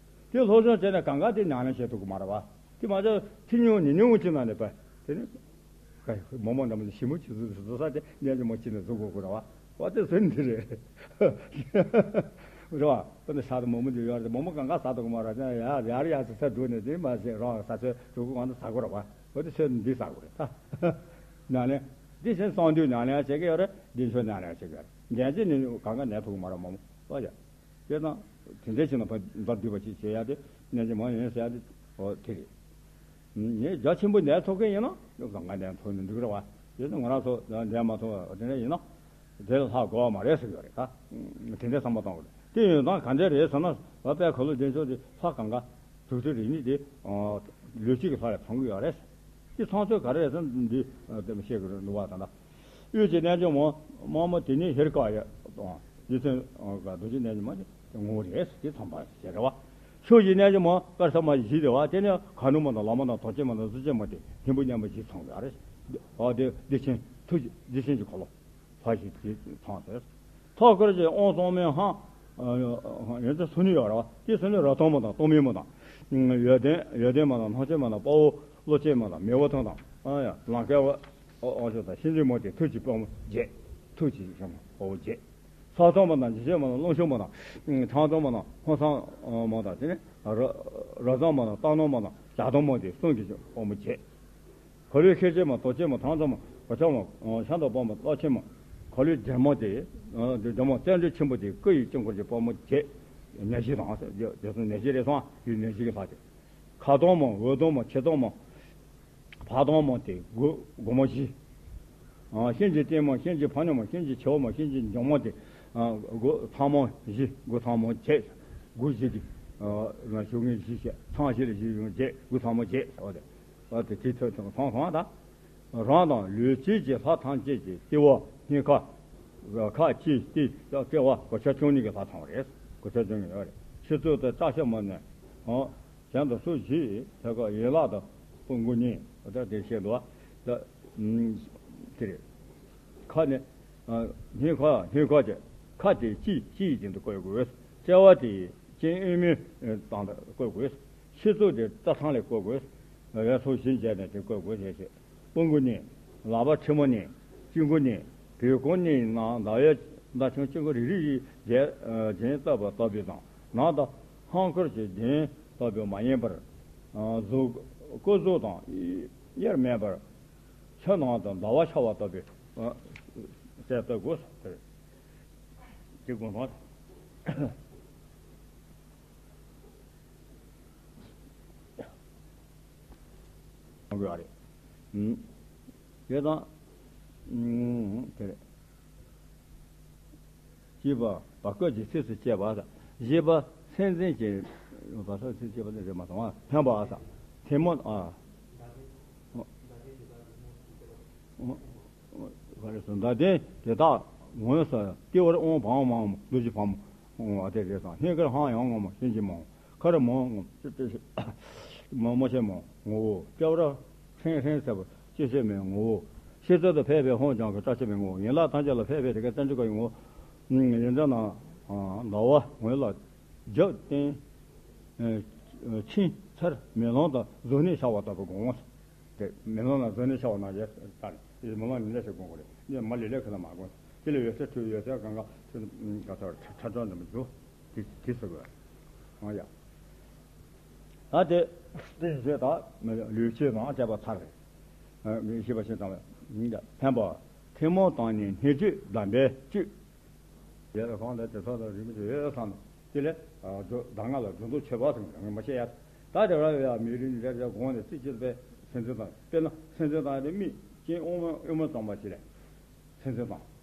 དེ་སློབ་སྦྱོང་བྱས་ནས་གང་ག་དེ་ཉམས་ལེན་བྱེད་ཐུབ་ཀྱི་མ་རེད་བ། དེ་མ་ཚད་ཕྱི་ཉིན་ཉིན་ཉིན་གཅིག་ན་ནས་པས་དེ་ནི། ཀ་མོ་མོ་འདྲ་མོ་ཞིམ་མོ་ཆུ་ཚོད་བཟོ་ས་དེ་གནས་ཀྱི་མོ་ཅི་ནས་བཟོ་དགོས་ཀྱི་རེད་བ། བ་དེ་ཟེར་འདི་རེད། རེད་བ། ཁོ་ནི་ས་དང་མོ་མོ་འདི་ཡོད་རེད་མོ་མོ་གང་ག་ཟ་དགོས་མ་རེད་ཡ་ཡ་ཡར་ཡར་ཟེར་ས་འགྲོ་ནས་དེ་མ་ཟེར་རོགས་ས་ཚོད་འགྲོ་གི་གང་དུ་ཟ་དགོས་རེད་བ། བ་དེ་ཚོད་འདི་ཟ་དགོས་རེད་ད། ཉམས་ལེན། འདི་བཞིན་གསང་འདུས་ཉམས་ལེན་བྱེད་ཀྱི་ཡོད་རེད་བདེ་མཆོག་ཉམས་ལེན་བྱེད་ཀྱི་ཡོད་རེད་འགན་ཅི་ནི་གང་ག་ནས་ཐུག་གི་མ་རེད་མོ་མོ་བ་ཡ། དེ་དང་། དེ་འདྲའི་ཕྱིར་ན་ཕ་མཛའ་སྡུད་པ་ཅིག་བྱེད་ཡ་དེ་གནས་ཀྱི་མ་ཡིན་ཟེར་ཡ་དེ་འོ་དེ་རེད། ངས་རྒྱ་ཆེན་པོ་ནས་ཐོབ་མཁན་ཡིན་ན་གང་ག་ནས་ཐོབ་ནས་འགྲིག་རེད་བ། དེ་ཚོ་ང་རང་ཚོ་འདས་མ་ཐོབ་པ་དེ་འདྲ་ཡིན་ན་དེ་ལ་ལྷག་དགོས་པ་མ་རེད་ཟེར་གྱི་ཡོད་རེད་ད། དེ་འདྲའི་བསམ་པ་གཏོང་དགོས་རེད་དེ་ཡོད་དང་ག་འདྲ་རེད་ཟེར་ན་བ་དཔལ་ཁ་ལོ་བདེ་མཆོག་དེ་ལྷ་གང་ག་དུག་སྦྲུལ་རིགས་གཉིས་དེ་ལུས་གཅིག་གི་ལྷ་ལ་ཚང་གི་ཡོད་རེད། དེ་ཚང་ཚོད་ག་རེ་རེད་ཟེར་ན་འདི་དེ་མི་ཤེས་གི་རེད་འདུག་བ་ད་ལྟ། དབུས་ཀྱི་རྣལ་འབྱོར་མ། དམར་མོ་དེ་ནི་ཧེ་རུ་ཀ་ཡ་དང་རྗེ་བཙུན་རྡོ་རྗེ་རྣལ་འབྱོར་མ་དེ་ངོ་བོ་རེད་དེ་ཚང་པ་ཞེས་རེད་བ། ཕྱོགས་བཞིའི་རྣལ་འབྱོར་མ་དཀར་ས་མ་བཞི་རེད་བ་དེ་ནི་མཁའ་འགྲོ་མ་དང་ལྷ་མོ་དང་རྡོ་རྗེ་མ་དང་གཟུགས་ཅན་མ་དེ་སྙིང་པོ་མཉམ་པ་བཞི་ཚང་བ་རེད། ཨ་དེ་བདེ་ཆེན་ཐུགས་རྗེ་བདེ་ཆེན་གྱི་འཁོར་ལོ། ཕ་ཞིག་དེ་ཚང་དེ། ཐོག་ཁར་གྱི་དབང་གཙང་མའི་ཧང་། ཡོན་ཏན་སོ་གཉིས་ཡོད་རེད་བ། དེ་སོ་གཉིས་རབ་དྭངས་མ་དང་སྟོང་མིན་མ་དང་། ཡོན་ཏན་ཡོན་ཏན་མ་དང་སྣང་ཆེན་མ་དང་དཔའ་བོ་བློ་ཅན་མ་དང་མི་བོ་ཐང་དང་། ལམ་སྐལ་བ། དབང་ཕྱུག་དང་གཤིན་རྗེ་མོ་དེ་ཐུགས་ཀྱི་དཔའ་མོ་བརྒྱད། ཐུགས་ཀྱི་དཔའ་མོ་བརྒྱད། ས་གཙང་མ་དང་འཇིགས་བྱེད་མ་དང་རླུང་ཤུགས་མ་དང་། ཆང་གཙང་མ་དང་ཧོ་སང་མ་དང་དེ་ནས་ར་ར་གཙང་མ་དང་རྟ་ནོར་མ་དང་བྱ་དང་མོ་དེ་གསུང་གི་དཔའ་མོ་བརྒྱད། འཁོར་ལོའི་ཁེགས་བྱེད་མ་རྡོ་རྗེ་མ་ཐང་རྩོད་མ་གོ་ཆ་མ་ཤམ་ཐབས་པ་མ་རྟགས་ཆེན་མ། འཁོར་ལོའི་སྒྱེན་མོ་དེ་སྒྱེན་མོ་བརྩོན་འགྲུས་ཆེན་པོ་དེ་སྐུ་ཡི་དཀྱིལ་འཁོར་གྱི་དཔའ་མོ་བརྒྱད། ཉེར་བཞི་དང་རྗེས་སུ་ཉེར་བཞི་རེད་སོང་ཡུལ་ཉེར་བཞི་གི་ལྷ་དེ། ཁ་གདོང་མ་འོད་གདོང་མ་ཕྱི་གདོང་མ། བར་གདོང་མ་དེ་སྒོ་སྒོ་མོ་བཞི། ཤིང་གི་སྟེང་མ་ཤིང་གི་ཕ་ཉོ་མ་ཤིང་གི་ཆེ་བ་མ་ཤིང་གི་འཇོང་མ་དེ། སྒོ་ཚང་མ་བཞི་སྒོ་ཚང་མ་བརྒྱད། སྒོ་བཞི་གི་ཞོགས་ངེས་བཞི་བྱས་ཚང་བཞི་ལ་བཞི་ཡོང་བརྒྱད་སྒོ་ཚང་མ་བརྒྱད་ཟེར་བ་དེ། ཨ་དེ་དེ་ཐོས་ཐོས་མཐོང་སོང་བ་དང་། རང་དང་ལུས་དཀྱིལ་གྱི་ལྷ་ཐམས་ཅད་ཀྱི་ལྟེ་བ་སྙིང་ཁ། ཁ་ལྕེ་ལྟེ་ལྟེ་བ་གོ་ཆ་བཅུ་གཉིས་ཀྱི་ལྷ་ཚང་བ་རེད། གོ་ཆ་བཅུ་གཉིས་ཡོད་རེད། ཕྱི་ཚུལ་དུ་སྐྲ་ཤད་མ་ནས། གཞན་དུ་སོ་བཞི་ཐད་ཀར་ཡན་ལག་དང་དཔུང་མགོ་གཉིས་ད་དེ་བཤད་འདུག་བ། ད་དེ་རེད། ཁ་ནས། སྙིང་ཁ་སྙིང་ཁ་བྱས། ཁ་དེ་ལྕེ་ལྕེ་ཡི་སྟེང་དུ་བཀོད་དགོས། ལྕེ་བ་དེ་སྤྱན་དབུས་མའི་སྟེང་དུ་བཀོད་དགོས། ཕྱི་ཚུལ་དེ་རྩ་ཐང་ལ་བཀོད་དགོས། ཡར་སོ་བཞི་བྱས་ནས་དེ་བཀོད་དགོས་ཞེས་བཤད། དཔུང་མགོ་གཉིས། ལག་པ་ཕྲེང་བ་གཉིས། དཔྱི་མགོ་གཉིས། བེའུ་ཁུང་གཉིས་ནང་ཟླ་བའི་མདའ་ཆུང་དཔྱི་མགོ་རིལ་རིལ་ཡིས་རྒྱན་བཏབ་པ་ལྟ་བུ་དང་ནང་དུ་ཧང་ཁུར་གྱི་གདན་ལྟ་བུ་མ་ཡིན་པར། གཟུགས་སྐུ་གཟུགས་དང་དབྱེར་མེད་པར། ཕྱི་ནང་དུ་ཟླ་བ་ཤར་བ་ལྟ་བུའི་རྩལ་སྟོན་དགོས་ཟེར། དེ་དགོངས་དག་གནང་དགོས་པ་རེད། ཨུམ། དེ་དང་། ཨུམ། དེ་རེད། ཅེས་པ་བ་སྐད་ཀྱི་ཚིགས་སུ་བཅད་པ་དང་། བཞི་པ་སེམས་ཅན་གྱི་བ་སྐད་ཚིགས་བཅད་པ་དེ་རེད་མ་སོང་ཨ། ཕན་པ་ཨ་ས། ཐལ་མོ་ཨ། ཨོ། ཨོ། ཨོ། ག་རེ་སོང་། མདའ་གདོང་དེ་དག་ངོས་སུ་ལྟེ་བར་དབང་བང་མང་མོ་རྡོ་རྗེ་ཕག་མོ། ཨོ། དེ་རེད་སོང་། སྙིང་གར་སྤང་ཡང་ངོ་མ་གཤིན་རྗེ་མོ། ཁར་མོ་ངོ་མ་ཅི་སྟེ་ཤི། མོ་མོ་ཆེ་མོ་ངོ་བོ། ལྟེ་བར་ཧྲེང་ཧྲེང་ཟེར་བ་ཅི་ཤེས་མེད་ངོ་བོ། ཤེས་ཚོད་དུ་ཕལ་པའི་ཧོང་ལྗང་གི་སྐྲ་ཆེ་མེད་ངོ་བོ། ཡན་ལག་ཐམས་ཅད་ལ་ཕལ་པའི་དེ་གའི་བཙན་འཕྲུལ་ག་ཡི་ངོ་བོ། ཡོན་ཏན་ན་ཟླ་བ་ངོས་ལ་རྒྱབ་རྟེན། ཆིང་ཚར་མེ་ལོང་དང་བཟོ་གནས་ཤར་བ་ལྟ་བུ་དགོངས། དེ་མེ་ལོང་ལ་བཟོ་གནས་ཤར་བ་ན་ཡས་ལྟར་མེ་ལོང་ལ་འདྲ་ཞིག་དགོངས་དགོས་རེད། འདི་མ་ལི་ལས་ཁ་ན་མ་དགོངས། དེ་ལ་ཡོད་ཚད་འཕྲོས་ཡོད་ཚད་གང་ག་ཚོད་ག་ཚོད་ཁྲ་ཁྲ་ཁྲ་འདྲ་མི་འདུག་དེ་དེ་ཟེར་དགོས། ཨང་ཡ། ད་དེ་དེ་བཞིན་ད་ལུས་ཆེན་དང་བཅས་པ་ཚར་རེད། ཤེས་པ་ཤེས་ཙམ་ལ་ཕན་པ། ཐལ་མོ་དང་ནི་སྣོད་བཅུད་གདམས་པའི་བཅུད། ཡ་གང་ལ་དེ་ཚོ་ལ་རིན་པོ་ཆེ་ཡོད་བསམ། དེ་ལས་ཟླ་ལྔ་ལ་སྒྲོ་འདོགས་ཆོད་པ་དང་ངས་མ་བཤད་ཡ། ད་དེ་བ་ཡ་མི་རིགས་འདྲ་འདྲ་གོང་ནས་རྩིས་བྱེད་པའི་སེམས་ཅན་དང་དཔེར་ན་སེམས་ཅན་དང་དེ་མི་སྐྱེ་དབུ་མ་དབུ་མ་བཏང་པ་ཞིག་ལས། སེམས་ཅན་དང་།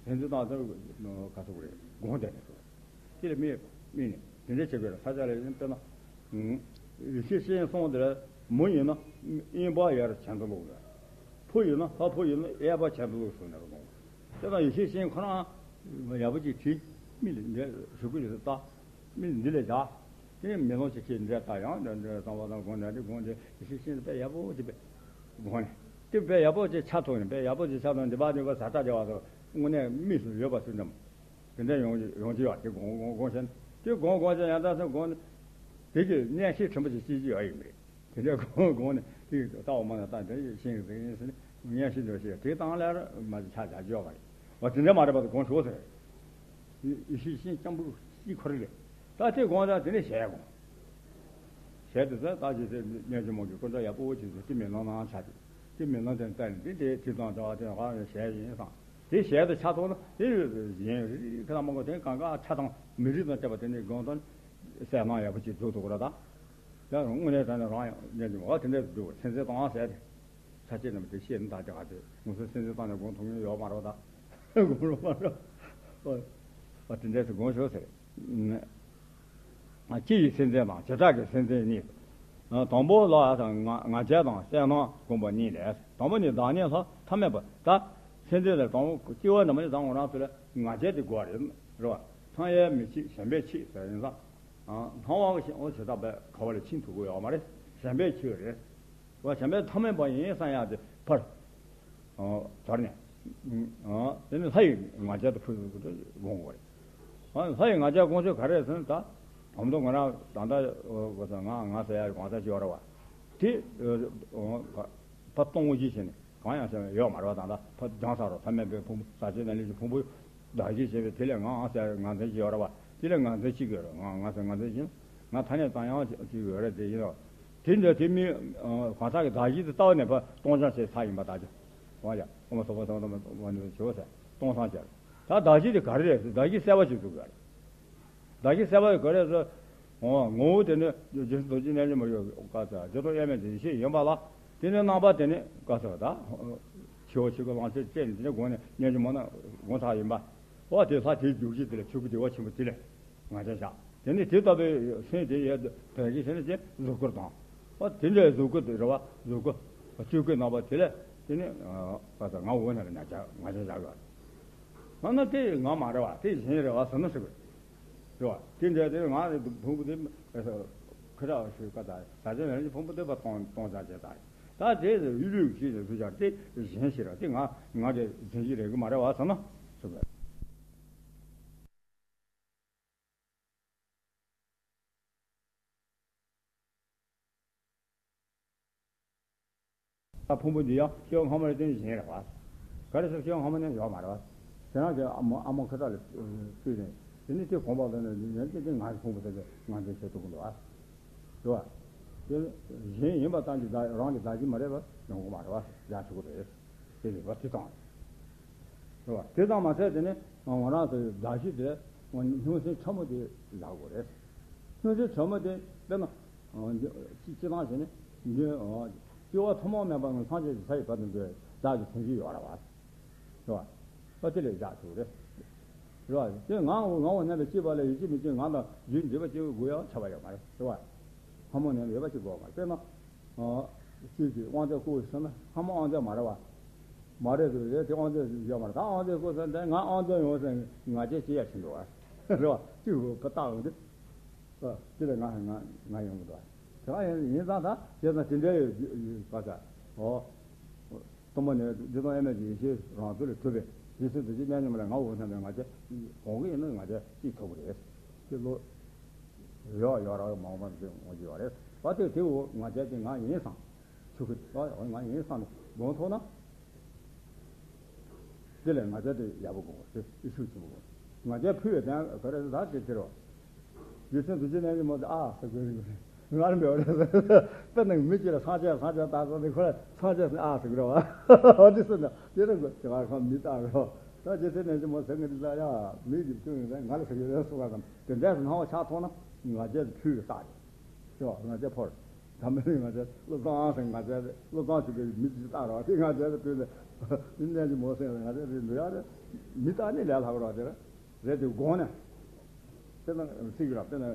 སེམས་ཅན་དང་དེ་ག་ཚོད་རེད་དགོངས་དེ་ནས་སོ། དེ་ལས་མི་མི་ནས་དེ་འདྲ་བྱེད་དགོས་ལ་ས་ཆ་ལས་ཡིན་དཔེར་ན། ཡེ་ཤེས་ཤེས་གསུངས་དེ་ལ་མོ་ཡིན་ན་གཡོན་པ་ཡར་བྱས་འདུག་ལོག་ལ། ཕོ་ཡིན་ན་ལྷ་ཕོ་ཡིན་ན་གཡས་པ་བྱས་འདུག་ལོག་སོང་ནས་རོ་དགོངས། དེ་དང་ཡེ་ཤེས་ཤེས་ཁོ་རང་ཡག་པོ་ཅིག་བྲིས། མི་ལ་འདི་ཞུ་གི་ཡོད་ད། མི་ལ་འདི་ལས་བྱ། དེ་མི་ལོང་ཅིག་གིས་འདྲ་ད་ཡང་འདྲ་འདྲ་བཏང་བ་དང་དགོངས་འདྲ་འདི་དགོངས་འདྲ་ཡེ་ཤེས་ཤེས་དཔེ་ཡག་པོ་ཅིག་དཔེ་དགོངས་ནས་དེ་དཔེ་ཡག་པོ་ཅིག་ཆ་ཐོག་ནས་དཔེ་ཡག་པོ་ཅིག་ཆ་ཐོག་ནས་འདི་པ་འདི་པ་ཟ་ཁྲ་བྱ་བ་དང་དངོས་གནས་མིག་སུ་ཡོད་པ་སུ་འདྲ་མོ། དེ་འདྲ་ཡོང་ཡོང་གི་ཡོད་དེ་དགོངས་དགོངས་དགོངས་ཤེས་དེ་དགོངས་དགོངས་ཤེས་ཡང་དག་སེམས་དགོངས་ནས་དེ་གི་གནས་ཤེས་དྲན་པ་ཅིག་སྐྱེ་གི་ཡོད་ཡིན་པས། དེ་འདྲའི་གོང་གོང་ནས་དེ་ལྟ་བ་མ་ན་ད་དེ་ཤིང་གི་ཟེར་ཡིན་ཟེར་ནས་ངས་ཤིང་འདྲ་ཞིག་དེ་དང་ལས་མ་ཆ་ཆ་འཇོག་པ་རེད། འོ་དེ་འདྲ་མ་རེད་པ་དེ་གོང་ཞོག་ཟེར། ཡེ་ཤེས་ཤིང་སྐྱང་པོ་སྐྱིད་ཁོ་རེ་རེད། ད་དེ་གོང་ད་དེ་ནས་ཞལ་གོང་། ཞལ་དེ་ཚོ་ད་ཅི་ཟེར་སྙན་ཅི་མོ་གི་སྐུ་འདྲ་ཡག་པོ་ཅིག་ཟེར་དེ་མེ་ལོང་ནང་ཆ་དེ་དེ་མེ་ལོང་དེ་ལྟ་ནས་དེ་དེ་དེ་དང་འདྲ་བ་དེ་ག་ཞལ་ཡིན་སང་དེ་ཞལ་དུ་ཆ་ཐོག་ན་དེ་ཡིན་རེ་རེ་ཁ་ལ་མང་པོ་དེ་གང་ག་ཆ་དང་མི་རིགས་དང་བཅས་པ་དེ་ནས་གོང་དང་གསལ་སྣང་ཡག་པོ་ཅིག་འཛུགས་ཐུབ་ཀྱི་རེད་ད། ཡང་དངོས་གནས་དྲང་གནས་རང་ཡང་ཉན་གྱི་མ་དེ་འདྲ་འདུག་སེམས་ཅན་དང་ཟེར་ཏེ། ས་སྐྱེས་རྣམས་དེ་ཤེས་ནི་དག་ཅག་དེ་ངོ་སོ་སེམས་ཅན་དང་ནས་དགོངས་ཐུབ་མྱོང་ཡོད་མ་རེད་ད། དགོངས་རུང་མ་རེད། ཨ་དེ་འདྲ་ཞིག་དགོངས་ཤོག་ཟེར། ཅི་ཡི་སེམས་ཅན་དང་བྱེ་བྲག་གི་སེམས་ཅན་གཉིས། དང་པོ་ལ་ང་ང་རྒྱལ་དང་གསལ་སྣང་བསྒོམ་པ་གཉིས་ལས། དང་པོ་ནི་བདག་ཉིད་ལྷ་ཐ་མལ་པ་ད། སེམས་ཅན་ལ་དང་པོ་སྐྱེ་བ་ནི་མ་ནི་དང་ང་རང་ཚོ་ལ་ང་རྒྱལ་དེ་དགོས་རེད་རེད་བ། ཚངས་ཡས་མི་ཕྱེད་གཞན་པས་ཕྱེད་ཟེར་ཡིན་ཙང་། སྣང་བ་ཞེས་འོ་བྱེ་བྲག་པའི་ག་བ་ལ་ཕྱིན་ཐུབ་ཀྱི་ཡོད་མ་རེད། གཞན་པས་ཕྱེད་རེད། བ་གཞན་པའི་ཐ་མལ་པ་ཡིན་བསམ་ཡག་དེ་ཕར། དོར་ནས། དེ་ནི་ལྷ་ཡི་ང་རྒྱལ་དུ་ཕུལ་དགོས་དགོས་རེད། ལྷ་ཡི་ང་རྒྱལ་དགོངས་ཚུལ་ག་རེ་ཟེར་ན་ད། དམ་དུ་ང་རང་ད་ལྟ་ང་ང་ཟེར་ཡག་གང་ཟག་ཅིག་ཡོད་རེད་བ། དེ་ཕ་སྟོང་བཞི་བྱས་ནས་གང་ཡང་ཟེར་ཡོད་མ་རེད་བ། ད་ལྟ་ཕ་རྒྱང་ས་རོ་ཐ་མལ་པའི་ཕུང་པོ་ཟག་བཅས་དང་ལས་ཀྱི་ཕུང་པོ། བདག་གཞན་ཞེས་པའི་དེ་ལས་ང་ཟེར་ང་འཛིན་ཅིག་ཡོད་རེད་བ། དེ་ལས་ང་འཛིན་གཅིག་ཡོད་རེད། ང་ང་ཟེར་ང་འཛིན་གཅིག་ང་ཐ་སྙད་བཏང་ཡང་གཅིག་ཡོད་རེད་དེ་ཡིན་རོགས། དེ་འདྲ་དེ་མི་གང་ཟག་གི་བདག་གཞན་དེ་ལྟ་བ་ནས་ཕར་སྟོང་སང་ཞེས་ཚར་ཡིན་པ་ད་ཅི། འོ་ཡ་ཨོ་མ་སོ་པ་སོ་ཏ་མ་ཏོ་མ་ནི་ཞོ་ཟེར་སྟོང་སང་ཞེས། ད་བདག་གཞན་དེ་ག་རེ་རེད་ཟེར་བདག་གཞན་གསལ་བ་ཞིག་འཛུགས་དགོས་རེད། བདག་གཞན་གསལ་བ་ག་རེ་ཟེར། འོ་ངོ་བོ་དེ་ནི་རྗེས་སུ་རྡོ་རྗེ་རྣལ་འབྱོར་མ་ཡོད་བཀའ་ལྟར་རྗེས་ཐོབ་དབྱེར་མེད་དེ་ཡེ་ཤེས་ཡིན་པ་ལ། དེ་ནི་རྣམ་པ་དེ་ནི་བཀའ་ཟེར་བ་དང་། ཆེ་བ་ཆེ་གོ་ལང་ཚོའི་སྤྱད་ནས་དེ་ནི་དགོངས་ནས་སྙན་རྒྱུ་མ་ན་དགོངས་ཚར་ཡིན་པ། འོ་དེ་ལྷ་དེའི་རྒྱུ་གཞི་དེ་ལ་ཆོས་སྐུ་བདེ་བ་ཆེན་པོ་དེ་ལས་ང་རྒྱལ་བཞག་དེ་ནི་དེ་ལྟ་བུའི་སེམས་དེ་ཡོད་དོ་བདག་གཞན་ཟེར་ནས་ཅེས་གཟུགས་སྐུ་དང་། འོ་དེ་འདྲའི་གཟུགས་སྐུ་དེ་རེད་བ་གཟུགས་སྐུ། སྤྱོད་སྐུ་རྣམ་པ་དེ་ལས་དེ་ནི་བཀའ་ཟེར་ང་འོ་ན་ལ་ང་རྒྱལ་ང་རྒྱལ་བཞག་ཡོད། ང་ན་དེ་ང་མ་རེད་བ་དེ་གཞན་རེད་བ་ཟེར་ན་ཟེར་དགོས། རེད་བ། དེ་འདྲ་དེ་ང་རེ་ཕུང་པོ་དེ་ཁ་རག་ཞུ་ཀ་ད་ད་ཅི་ལན་ཕུང་པོ་དེ་བ་གཏོང་གཏོང་བྱ་བྱེད་ད། ད་དེ་ཡུལ་ལུགས་ཤིག་ནས་ཚུལ་ཆགས་དེ་གཞན་ཞིག་ར་དེ་ང་ང་དེ་འཛིན་གྱི་རེད་གི་མ་རེད་བ་ཟེར་ན་ཟེར་བས། ད་ཕུང་པོ་འདི་ཡང་སྐྱེ་བ་སྔ་མ་ལ་བརྟེན་གཞན་རེད་བ། ག་རེ་ཟེར་སྐྱེ་བ་སྔ་མ་ནས་ཡོད་མ་རེད་བ། དེ་རང་གི་ཨ་མ་ཨ་མ་ཁ་ཏ་ལ་བཙུད་ནས་དེ་ནི་དེ་གོམས་པ་ལ་ནས་ཡོན་ཏན་དེ་ང་ཕུང་པོ་ཟེར་ཏེ་ང་འདི་བྱེད་ཐུབ་ཀྱི་འདུག་བ། རེད་བ། དེ་གཞན་ཡིན་པ་ཙམ་གྱིས་བདག་རང་གི་བདག་གཞན་མ་རེད་བ་ཡོང་གི་མ་རེད་བ་ཡག་ཆོག་གི་རེད། དེ་རེད་བ་དེ་དང་། རེད་བ་དེ་དང་མ་ཟད་དེ་ནི་ང་རང་ཚོའི་བདག་གཞན་དེ་སྣང་སེམས་ཕྲ་མོ་དེ་ལག་དགོས་རེད། སྣང་སེམས་ཕྲ་མོ་དེ་དཔེར་ན། སྤྱི་སྤྱི་བཏང་བྱས་ནས་འདི་ སྐྱེ་བ་ཐུན་མོང་མེད་པ་ངོ་སངས་རྒྱས་ཀྱི་ས་ཡི་བར་དུ་འགྲོ་བའི་བདག་གི་དོན་བཞི་ཡོད་རེད་བ། རེད་བ། ཨ་དེ་ལས་བཞག་ཆོག་རེད། རེད་བ། དེ་ངའོ་ངའོ་མནན་པའི་སྐྱེས་པ་ལ་ཡིད་ཆེས་མི་བྱེད་ང་དང་རྒྱུད་འདྲེས་པ་གཅིག་དགོས་ཡ་ཆ་བ་ཡོད་མ་རེད། རེད་བ། ལྷ་མོ་མནན་པའི་ཡོད་པ་གཅིག་དགོས་མ་རེད། དཔེར་ན། ཨ། ཁྱོད་ཀྱིས་དབང་རྫས་བསྐུར་ཟེར་ན་ལྷ་མོ་དབང་རྫས་མ་རེད་བ། མ་རེད་དུ་རེད་དེ་དབང་རྫས་ཡོད་མ་རེད། ད་དབང་རྫས་བསྐུར་ཟེར་ན་དེ་ང་དབང་རྫས་ཡོང་ཟེར་ང་རྒྱལ་སྐྱེ་ཡ་ཕྱིན་འགྲོ་བ། རེད་བ། གཅིག་བུ་ཕུ་བཏགས་འོང་དུས། ཨ། དེ་ལས་ང་ང་ང་ཡོང་གི་འདུག་དེ་ཡིན་ཙང་ད་བྱས་ཙང་དེ་འདྲའི་ཡོད་ཡོད་པ་ས། ཨོ། གཏུམ་པོ་ནི་འདི་དང་དབྱེར་མེད་ཀྱི་ཡེ་ཤེས་རང་ཚུལ་ལས་གྲུབ་པའི་རྗེ་བཙུན་རྡོ་རྗེ་མཉམ་ཉིད་མ་ལ་ང་འོ་ན་མེད་ང་རྒྱལ་གོང་གི་ཡིན་ན་ང་རྒྱལ་གཅིག་ཐོབ་ཀྱི་རེད། དེ་ལོ། ཡོག་ཡོག་རག་མང་པ་འདི་འོང་གི་ཡོད་རེད། བ་དེ་དེ་འོ་ང་རྒྱལ་དེ་ང་ཡིན་བསམ། ཆུ་ཁུ་ཨ་ང་ཡིན་བསམ་ནས་སྒོམ་ཐུབ་ན། དེ་ལས་ང་རྒྱལ་དེ་ཡག་པོ་དགོས་པ་དེ་ཤུགས་ཆེན་པོ་དགོས། ང་རྒྱལ་ཕུལ་བའི་དོན་ག་རེ་ད་དེ་དེ་རེད་བ། རྗེ་བཙུན་རྡོ་རྗེ་རྣལ་འབྱོར་མ་དེ་ཨ་ཟེར་དགོས་རེད། ང་རང་འབྲེལ་བ་རེད། དཔེར་ན་མི་གཅིག་ལ་སངས་རྒྱས་སངས་རྒྱས་ལྟ་ཙང་དེ་ཁོ་ལ་སངས་རྒྱས་ཟེར་ཨ་ཟེར་གི་རེད་བ། འོ་དེ་ཟེར་ན་དེ་རེད་དགོས་དེ་ང་ཁོ་མི་ལྟ་རེད་བ། ད་རྗེ་བཙུན་རྣལ་འབྱོར་མ་ཟེར་ངས་འདི་ལ་ཡ་མི་གཅིག་བསྐྱོན་ཡོད་ན་ང་ལ་ཟེར་གི་རེད་གསུངས་པ་དང་དེ་འདྲས་སུ་སྣང་བ་ཆགས་ཐུབ་ན་ང་རྒྱལ་དེ་ཕུལ་བའི་རྟགས་རེད། ཅེས་པ་ང་རྒྱལ་ཕོར། ད་མི་རིང་ང་རྒྱལ་བློ་བཟང་ཟེར་ང་རྒྱལ་བློ་བཟང་ཞུ་བའི་མི་ཅིག་བཏགས་རོགས་དེ་ང་རྒྱལ་དེ་དུས་ནས་མི་གནས་ཀྱི་མོ་ཟེར་ང་རྒྱལ་དེ་འདུག་ཡ་རེད། མི་བཏགས་ནི་ལས་ལྷག་རོགས་དེ་རེད་དེ་དགོངས་ནས། དེ་ན་སྲིད་ཀྱི་ར་དེ་ན་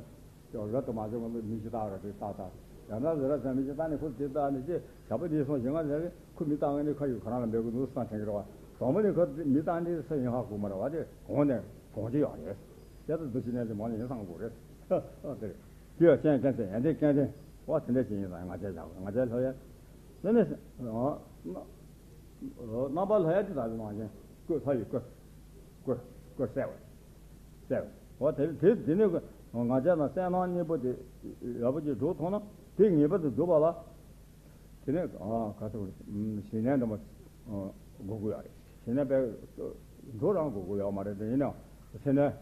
རབ་ཏུ་མ་བྱུང་བ་མི་ཅིག་བཏགས་རོགས་དེ་བཏགས་བཏགས་ཡང་ན་ཟེར་ར་ཟེར་མི་ཅིག་བཏགས་ནས་ཁོ་དེ་བཏགས་ནས་ཅེས་བྱ་བ་འདི་སོང་ཞིང་ང་ཟེར་རེད། ཁོ་མི་བཏགས་ནི་ཁ་ཡོད་ཁ་རང་ལ་འབད་དགོས་འདུག་བསམ་དྲན་གྱི་རེད་བ། དང་པོ་ནས་ཁོ་མི་བཏགས་ནི་ས་ཡིན་ཧ་གོ་མ་རེད་བ། དེ་དགོངས་ནས་དགོངས་ཀྱི་ཡོད་རེད། དེ་ལྟར་འདུ་ཤེས་གནས་ཀྱི་མ་ནི་ཡིན་བསམ་དགོས་རེད། ཨ་དེ་རེད། དེ་ཡང་སྤྱན་སྐྱེས་ཚེ་ཡང་དེ་སྐྱེས་ཚེ་བ་དེ་འདྲ་ཞིག་ཡིན་ཙང་ང་རྒྱལ་བཞག་ང་རྒྱལ་ལྷོད་ཡ། དེ་ནས་རྣམ་པ་ལྷོད་ཡ་དེ་དག་གི་ནང་བཞིན་བཀོད་ལྷ་ཡི་བཀོད། བཀོད་བཀོད་གསལ་བ། གསལ་བ། འོ་དེ་དེ་དེ་ནས་ང་རྒྱལ་དང་གསལ་སྣང་གཉིས་པོ་དེ་ཡག་པོ་ཅིག་འགྲུབ་ཐུབ་ན་དེ་ངེས་པར་དུ་འགྲུབ་པ་ལ། དེ་ནས་ཨ་ག་ཚོད་ཞི་གནས་འདྲ་མ་དགོས་ཀྱི་ཡོད་རེད། ཞི་གནས་པས་འགྲོ་རང་དགོས་ཀྱི་ཡོད་མ་རེད། དེ་ཡིན་ནའང་སེམས་ནས་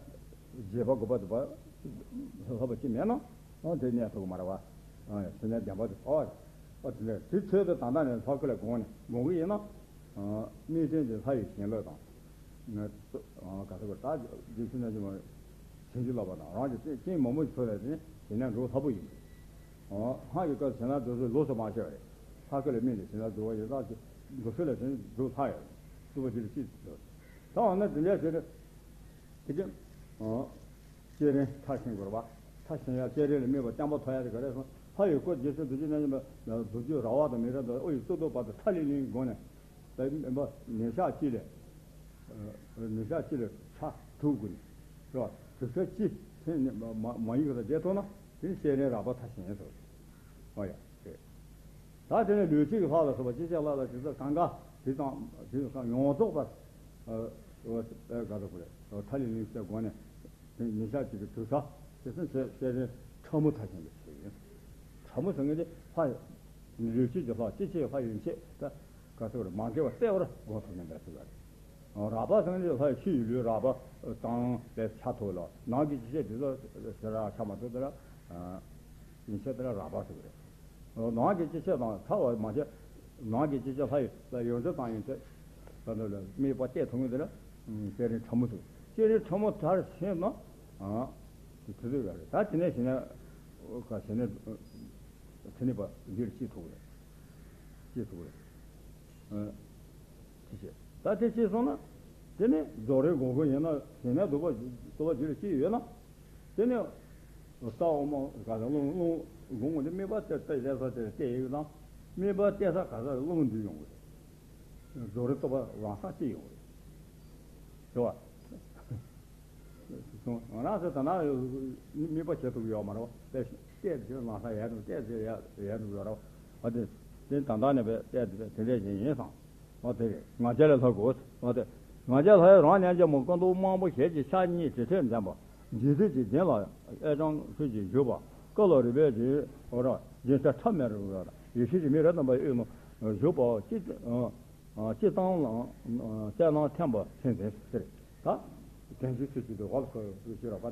བརྗེད་པ་དགོས་པ་དུ་བ་ལྷག་པ་ཅི་མེད་ན་ཨ་དེ་གནས་ཐུབ་ཀྱི་མ་རེད་བ། ཨ་ཞི་གནས་བདེན་པ་དུ་ཨ་ཨ་དེ་ནས་དེ་ཚོད་དུ་ད་ལྟ་ནས་ལྷག་ཁུ་ལ་དགོངས་ནས་དགོངས་ཀྱི་ཡིན་ན་དམིགས་རྟེན་དེ་ལྷ་ཡི་བྱིན་རླབས་དང་། ང་ཚོ་ག་ཚོད་པར་ད་རྗེ་བཙུན་རྣལ་འབྱོར་མ་བྱིན་གྱིས་བརླབས་པ་དང་རང་གི་རྐྱེན་རྐྱེན་མང་པོ་ཞིག་ཐོབ་པའི་རྐྱེན་དེ་ནས་འགྲོ་ལྷ་པོ་ཡིན། ཨོ་ལྷ་ཡི་བཀའ་བྱིན་རླབས་འགྲོ་ཚུལ་ལོགས་སུ་མ་བཤད་པ་རེད། ལྷ་སྐལ་ལ་དམིགས་ནས་བྱིན་རླབས་འགྲོ་བ་ཡི་རྟགས་ཀྱི་འགྲོ་ཚུལ་ལ་བྱིན་འགྲོ་ལྷ་ཡོད། སྲིད་པ་འདི་ལ་ཅི་འགྲོ། ད་འོ་ན་དེ་འདྲ་བྱས་ཏེ་དེ་ཀྱང་ཨོ་བསྐྱེད་རིམ་མཐར་ཕྱིན་དགོས་པ། མཐར་ཕྱིན་ཡ་བསྐྱེད་རིམ་ལ་དམིགས་པ་བརྟན་པོ་ཐོབ་ཡ་དེ་ག་རེ་སོང་ལྷ་ཡི་བཀའ་རྗེ་བཙུན་རྡོ་རྗེ་རྣལ་འབྱོར་མ་མདོ་རྒྱུད་ར་བ་དང་མི་ར་དང་ཨོ་ཡི་གཙུག་ཏོར་བར་དུ་ཁྲ་ལིང་ལིང་སྒོ་ནས། ད་མིན་པ་ཉིན་ཞག་གཅིག་ལས། ཉིན་ཞག་གཅིག་ལས་ཆ་དྲུག་དགོས་ནས། རེད་བ། དྲུག་ཆ་གཅིག་ཐེངས་ནས་མ་མ་མ་ཡིན་ག་ད་བསྡད་ཐུབ་ན་དེ་ནི་བསྐྱེད་རིམ་རགས་པ་མཐར་ཕྱིན་ཟེར། ཨོ་ཡ། རེད། ད་དེ་ནས་ལུས་སྤྱི་གི་ལྷག་ལ་སོགས་པ་ཅི་བྱ་ལྷག་ལ་དེ་ཚོ་གང་ག་དེ་དང་དེ་ཚོ་ཡོངས་རྫོགས་པར། ཨ་ཨ་ག་རེ་དགོས་རེད། ཁྲ་ལིང་ལིང་བྱས་སྒོ་ནས། དེ་ཉིན་ཞག་གཅིག་གི་དུས་ཚོད་དེ་ཚོད་བྱས་བྱས་ཏེ་ཕྲ་མོ་མཐར་ཕྱིན་པའི་ཚུལ་ཡིན། ཕྲ་མོ་ཟེར་མཁན་དེ་ལྷ་ཡི་ལུས་སྤྱི་གི་ལྷ་སྤྱི་ཆོས་ལྷ་ཡི་མཆེད་ད་ག་ཚོད་རེད་མ་འགེལ་བར་གསལ་བར་སྒོམ་ཐུབ་མཁན་པའི་ཚུལ་རེད། རགས་པ་ཟེར་མཁན་དེ་ལྷ་ཡི་ཕྱི་ཡི་ལུས་རགས་པ་དང་ལས་ཆ་ཐུབ་ལ་ནང་གི་སྤྱི་ཆོས་དེ་ཚོ་ཞེ་དྲག་ཆ་མ་ཐུབ་དེ་ལ་ཡིན་ཆེད་དེ་ལ་རགས་པ་ཟེར་གི་རེད། ནང་གི་སྤྱི་ཆོས་དང་ཚ་བ་མ་བྱས། ནང་གི་སྤྱི་ཆོས་ལྷ་ཡི་ལ་ཡོངས་གྲུབ་དང་ཡོངས་གྲུབ་ལ་དམིགས་པ་གཏད་ཐུབ་ངེས་དེ་ལ་བསྐྱེད་རིམ་ཕྲ་མོ་ཐུབ། བསྐྱེད་རིམ་ཕྲ་མོ་མཐར་ཕྱིན་ན་དེ་དུས་ཚོད་ཡོད་རེད། ད་དེ་ནས་ཞེ་ན་ག་ཞེ་ན་དེ་ནས་པ་འདིར་སྐྱེ་ཐུབ་རེད། སྐྱེ་ཐུབ་རེད། དེ་བྱས་ད་དེ་སྐྱེས་སོང་ན་དེ་ནས་རྫོགས་རིམ་སྒོམ་དགོས་ཡིན་ན་ཞེ་ན་སྡུག་པ་སྡུག་པ་འདིར་སྐྱེ་ཡོད་ན། དེ་ནས་ས་འོག་མ་ག་ས་རླུང་རླུང་དགུང་འོག་ནས་དམིགས་པ་གཏད་གཏད་ལས་ས་དེར་གཏད་ཡོད་དང་། དམིགས་པ་གཏད་ས་ག་ས་རླུང་འདུས་ཡོང་གི་རེད། རྫོགས་རིམ་རྟོགས་པ་ལམ་སང་སྐྱེ་ཡོང་གི་རེད། རེད་བ། ང་རང་ཚོ་ད་ན་དམིགས་པ་བྱེད་ཐུབ་ཀྱི་ཡོད་མ་རེད་བ། གཏད་གཏད་དེ་ལམ་སང་ཡལ་འགྲོ་གཏད་དེ་ཡལ་ཡལ་འགྲོ་ཡོད་རེད་བ། དེ་དེ་ད་ལྟ་ནས་བས་གཏད་དེ་དེ་འདྲས་ཞིག་ཡིན་སང་། འོ་དེ་རེད། ང་རྒྱལ་ལ་ལྷག་དགོས། འོ་དེ། ང་རྒྱལ་ལྷ་ཡི་རང་རྣལ་འབྱོར་མ་སྐུ་མདོག་དམར་པོ་ཞལ་གྱི་ཕྱག་གཉིས་གྲི་ཕྲེང་འཛིན་པ། འཇིག་རྟེན་གྱི་གདན་ལ་ཨེ་ཅང་ཁུལ་གྱིས་བཞུགས་པ། སྐུ་ལ་རིག་པའི་རིགས་འོ་ར་སྦྱིན་སྲེག་ཁྲ་མེར་རུ་ར་ཡེ་ཤེས་ཀྱི་མེ་རབ་རྣམ་པ་དབུས་ན་བཞུགས་པ་སྤྱི་སྤྱི་བཏང་ལ་གསལ་སྣང་ཐིམ་པ་མཚན་འཛིན་ཟེར། ད་དོན་ཚུལ་ཚུལ་གྱི་འོག་ལ་ཁོ་ཞུ་ར་པ་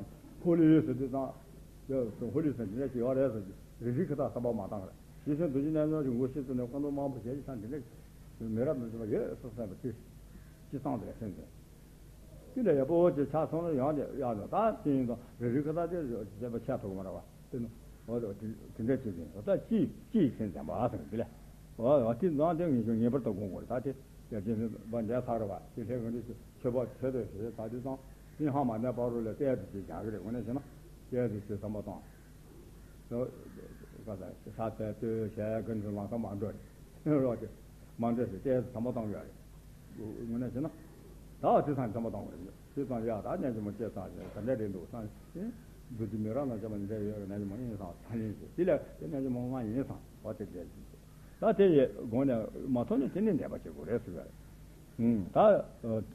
ཧོ་ལི་ཟེར་དུས་དང་ཧོ་ལི་ཟེར་འདི་འདྲ་ཞིག་ཡོད་རེད་ཟེར་གྱི་རིག་རིག་ཁ་ཐག་བསམ་པ་མ་བཏང་ར། རྗེ་བཙུན་རྡོ་རྗེ་རྣལ་འབྱོར་གྱི་ངོ་ཤེས་ཚུལ་ནི་ཁོང་ཁྲོ་མང་པོ་ཞལ་གྱི་ཆ་འདི་འདྲ་མི་རབས་མི་འབྱུང་བ་ཡོད་སོ་སོ་བ་དེ་སྤྱི་བཏང་དེ་སེམས་ཅན་དེ་འདྲ་ཡག་པོ་ཅིག་ཆགས་སོང་ན་ཡང་དེ་ཡག་ནོ་ད་དེ་ཡིན་དང་རེ་རེ་ཁ་ད་དེ་བྱེད་པ་ཆགས་ཐུབ་མ་ར་བ་དེ་ནི་འོ་དེ་དེ་འདྲ་བྱེད་ཀྱིན་ད་ཅི་ཅི་ཡིན་ཟེར་བ་ཟེར་འདི་ལས། ཨ་ཨ་དེ་ཙང་དེ་ངེས་ཤེས་ངེས་པར་དུ་སྒོམ་དགོས་རེད། ད་དེ་ཡར་རྒྱས་ནས་བ་འདས་ཚར་བ་དེ་ལྷན་ངོ་འདྲི་ཆོས་པ་ཆོས་དེ་ཞེས་ད་དེ་ཙང་དེ་ཧ་མ་གནས་བར་རུ་ལ་གཏད་དུ་བྱེད་བཞག་གི་རེད། དངོས་གནས་བྱས་ན་གཏད་དུ་བྱེད་བསམ་པ་དང་། ས་ས་ཏེ་ཏོ་ཞེས་ཀུན་ཏུ་ལང་ཚོ་མ་འགྲོ་རེད། རོགས་ཀྱི་མ་འདྲེས་སུ་གཏད་དུ་བསམ་པ་བཏང་ཡོད་རེད། དངོས་གནས་བྱས་ན། ད་དེ་ཚང་བསམ་པ་བཏང་བ་རེད། དེ་ཚང་ཡ་ད་སྙན་ཆེན་མོ་སྐྱེས་ཚར་ཞེས་ག་འདྲ་རེད་འདུག་བསམ་ཞིང་། རྡོ་རྗེ་མི་རབས་ལ་བྱ་བ་འདྲ་ཡོད་རེད། སྙན་ཆེན་མོ་ཨིན་སང་ཚང་ཡིན་ཞེས་དེ་ལས་དེ་སྙན་ཆེན་མོ་ང་ཡིན་སང་བ་དེ་འདྲ་ཞིག་ད་དེ་ཡི་སྒོ་ནས་མ་ཐོན་ནས་དེ་ནས་འདས་པ་བྱེད་དགོས་རེད་ཟེར་བ་རེད། ད་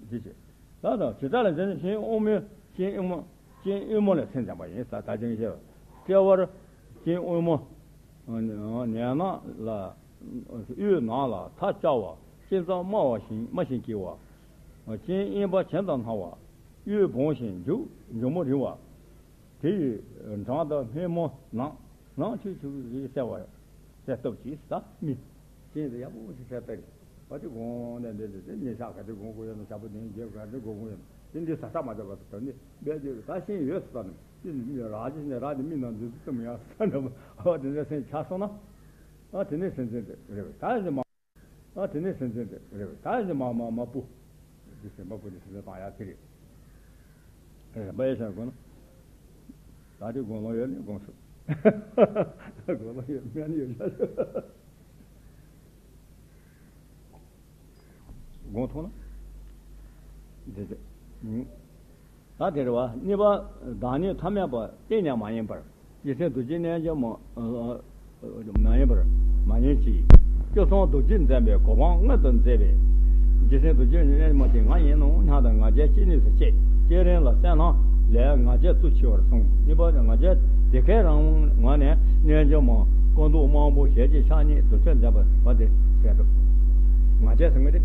དེ་བྱེད། ད་ད་ཇི་ལྟར་ལ་འཛིན་ཞིང་དབང་མོས་ཞིང་དབང་མོ་ཞིང་དབང་མོ་ལས་སེམས་འཛིན་པ་ཡིན་ས་ད་ཅིང་ཤེས། དཔྲལ་བར་ཞིང་དབང་མོ། ཉལ་ནང་ལ་དབུས་ནང་ལ་ཐག་བཅག་པ། སྤྱན་ཙམ་དམར་བ་ཞིང་དམར་ཞིང་སྐྱེ་བ། སྤྱན་གཡས་པ་གྱེན་དུ་སྣང་བ། དབུས་སྦོམ་ཞིང་མཇུག་མཇུག་མ་རིང་བ། དེ་ཡི་འགྲམ་དུ་སྨིན་མོ་ནག་ནག་ཆུ་ཆུ་ཞིག་གསལ་བ་གསལ་སྟབས་ཀྱིས་ད་སྨིན། སྤྱན་དེ་ཡག་པོ་ཞིག་གསལ་སྟབས་ཀྱིས་བ་དེ་དགོངས་ནས་འདི་འདི་དེ་ཉིན་ཞག་ག་དུས་སྒོམ་དགོས་ཡོད་ན་ཞག་པོ་དེ་ཉིན་རྒྱབ་ག་དུས་སྒོམ་དགོས་ཡོད་ན་དེ་འདི་ས་ས་མ་འདྲ་བ་དུ་དོན་འདི་དཔེ་དེ་ད་ཤེས་ཡོད་ས་ནི་དེ་རག་ཅི་ནས་རག་དེ་སྨིན་ན་འདི་ཙམ་ཡང་ས་འདྲ་བ་དེ་འདྲ་སེམས་ཆགས་སོང་ན་ཨ་དེ་ནས་སེམས་ཅན་དེ་རེད་བས་ད་ཡིན་ཟེར་མ། ཨ་དེ་ནས་སེམས་ཅན་དེ་རེད་བས་ད་ཡིན་ཟེར་མ་མ་མ་སྤུ། དེ་སེམས་པ་སྤུ་དེ་སེམས་ཅན་བཏང་ཡག་དེ་རེད། རེད་པ་ཡེ་ཤ་དགོས་ན། ད་དེ་དགོངས་ལོང་ཡོད་ནི་དགོངས་སོ། དགོངས་ལོང་ཡོད་མེད་ནི་ཡོད་ཤ། དགོངས་ཐུབ་ན། དེ་དེ། ད་དེ་རེད་བ། གཉིས་པ། བདག་ཉིད་ཐ་མལ་པ་གཏན་ནས་མ་ཡིན་པར། རྗེ་བཙུན་རྡོ་རྗེ་རྣལ་འབྱོར་མ། མ་ཡིན་པར་མ་ཡིན་གྱི། སྐུ་གསུང་རྡོ་རྗེས་མཛད་པའི་གོ་འཕང་མངོན་དུ་མཛད་པའི། རྗེ་བཙུན་རྡོ་རྗེ་རྣལ་འབྱོར་མ་དེ་ང་ཡིན་ནོ་སྙམ་དང་ང་རྒྱལ་སྐྱེས་ནས་སུ་སྐྱེས་སྐྱེས་རན་ལ་གསལ་སྣང་ལས་ང་རྒྱལ་བཙུགས་ཆེ་བར་སོང་། གཉིས་པ་ང་རྒྱལ་དེ་ཁའི་རང་ངོས་ནས་རྣལ་འབྱོར་མ་སྐུ་མདོག་དམར་པོ་ཞལ་གཅིག་ཕྱག་གཉིས་རྡོ་ཆས་མཛད་པ་བ་དེ་གསལ་ཐུབ། ང་རྒྱལ་ཟེར་མཁན་དེ།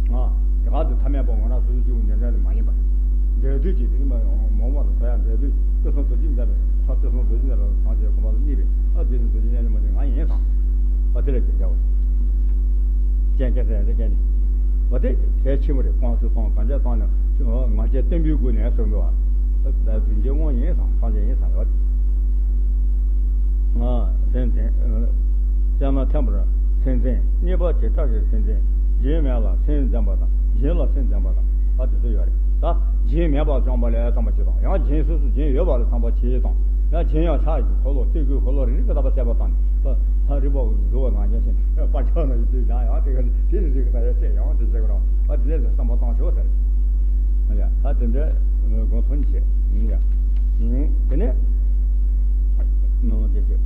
ང་དེ་ག་དུས་ཐ་མལ་པ་ང་རང་སོ་སོ་སྐྱེ་བོ་ཉེ་འབྲེལ་དུ་མ་ཡིན་པར། འབྲེལ་འདོད་ཀྱི་དེ་ནི་མ་ཡོང་མོ་མ་ལ་ཐོ་ཡང་འབྲེལ་འདོད་ཀྱི་དེ་སོང་དུ་ཅི་འཛད་པའི་ཚ་དེ་སོང་དུ་ཅི་འཛད་པའི་ཚང་ཆེ་གོ་བ་ལ་གནས་པའི་ཨ་དེ་ནི་དུ་ཅི་ཉན་ནི་མ་དེ་ང་ཡིན་དང་། བ་དེ་ལ་ཅི་འདྲ་བ། ཅན་ཅན་ཟེར་ཡང་དེ་ཅན་ནི། བ་དེ་གལ་ཆེན་པོ་རེད། དཔང་སུ་གཏོང་གང་ཅན་བཏང་ནས་ང་ཅན་བསྟན་པའི་སྒོ་ནས་སོང་འདུག་བ། ད་དུས་འཇལ་དངོས་ཡིན་དང་ཚང་ཆེ་ཡིན་དང་ཡོད། ང་སེམས་ལྡན། སེམས་ན་ཐེམ་པར་སེམས་འཛིན། གཉིས་པ་བྱེ་བྲག་གི་སེམས་འཛིན། རྒྱུན་མེད་ལ་སེམས་འཛིན་པ་དང་རྒྱུན་ལ་སེམས་འཛིན་པ་དང་ཨ་དེ་ཚོ་ཡོད་རེད་ད། རྒྱུན་མེད་པར་སྦྱངས་པ་ལས་བསམ་པ་བྱེད་དང་ཡང་རྒྱུན་སོ་སོ་རྒྱུན་ཡོད་པ་ལ་བསམ་པ་བྱེད་དང་ཡང་རྒྱུན་ཡང་ཆགས་ཀྱི་འཁོར་ལོ་སྟེ་ཀའི་འཁོར་ལོ་རིགས་རིགས་ཀྱི་རྣམ་པ་བྱས་པ་དང་ད་རིག་པ་བཟོ་བ་ནང་བཞིན་ཞིང་པ་ཆགས་ན་ཡི་དེ་ཡང་ཡང་དེ་ག་དེ་ཡང་དེ་བྱེད་ཀྱི་རང་ཨ་དེ་ལས་བསམ་པ་བཏང་ཆོག་ཟེར། ཨ་ཡ་ད་དེ་འདྲ་དགོངས་ཐོག་ནས་བྱས་ཡིན་ཡ། དེ་ནས། ནང་དེ་ཚོ།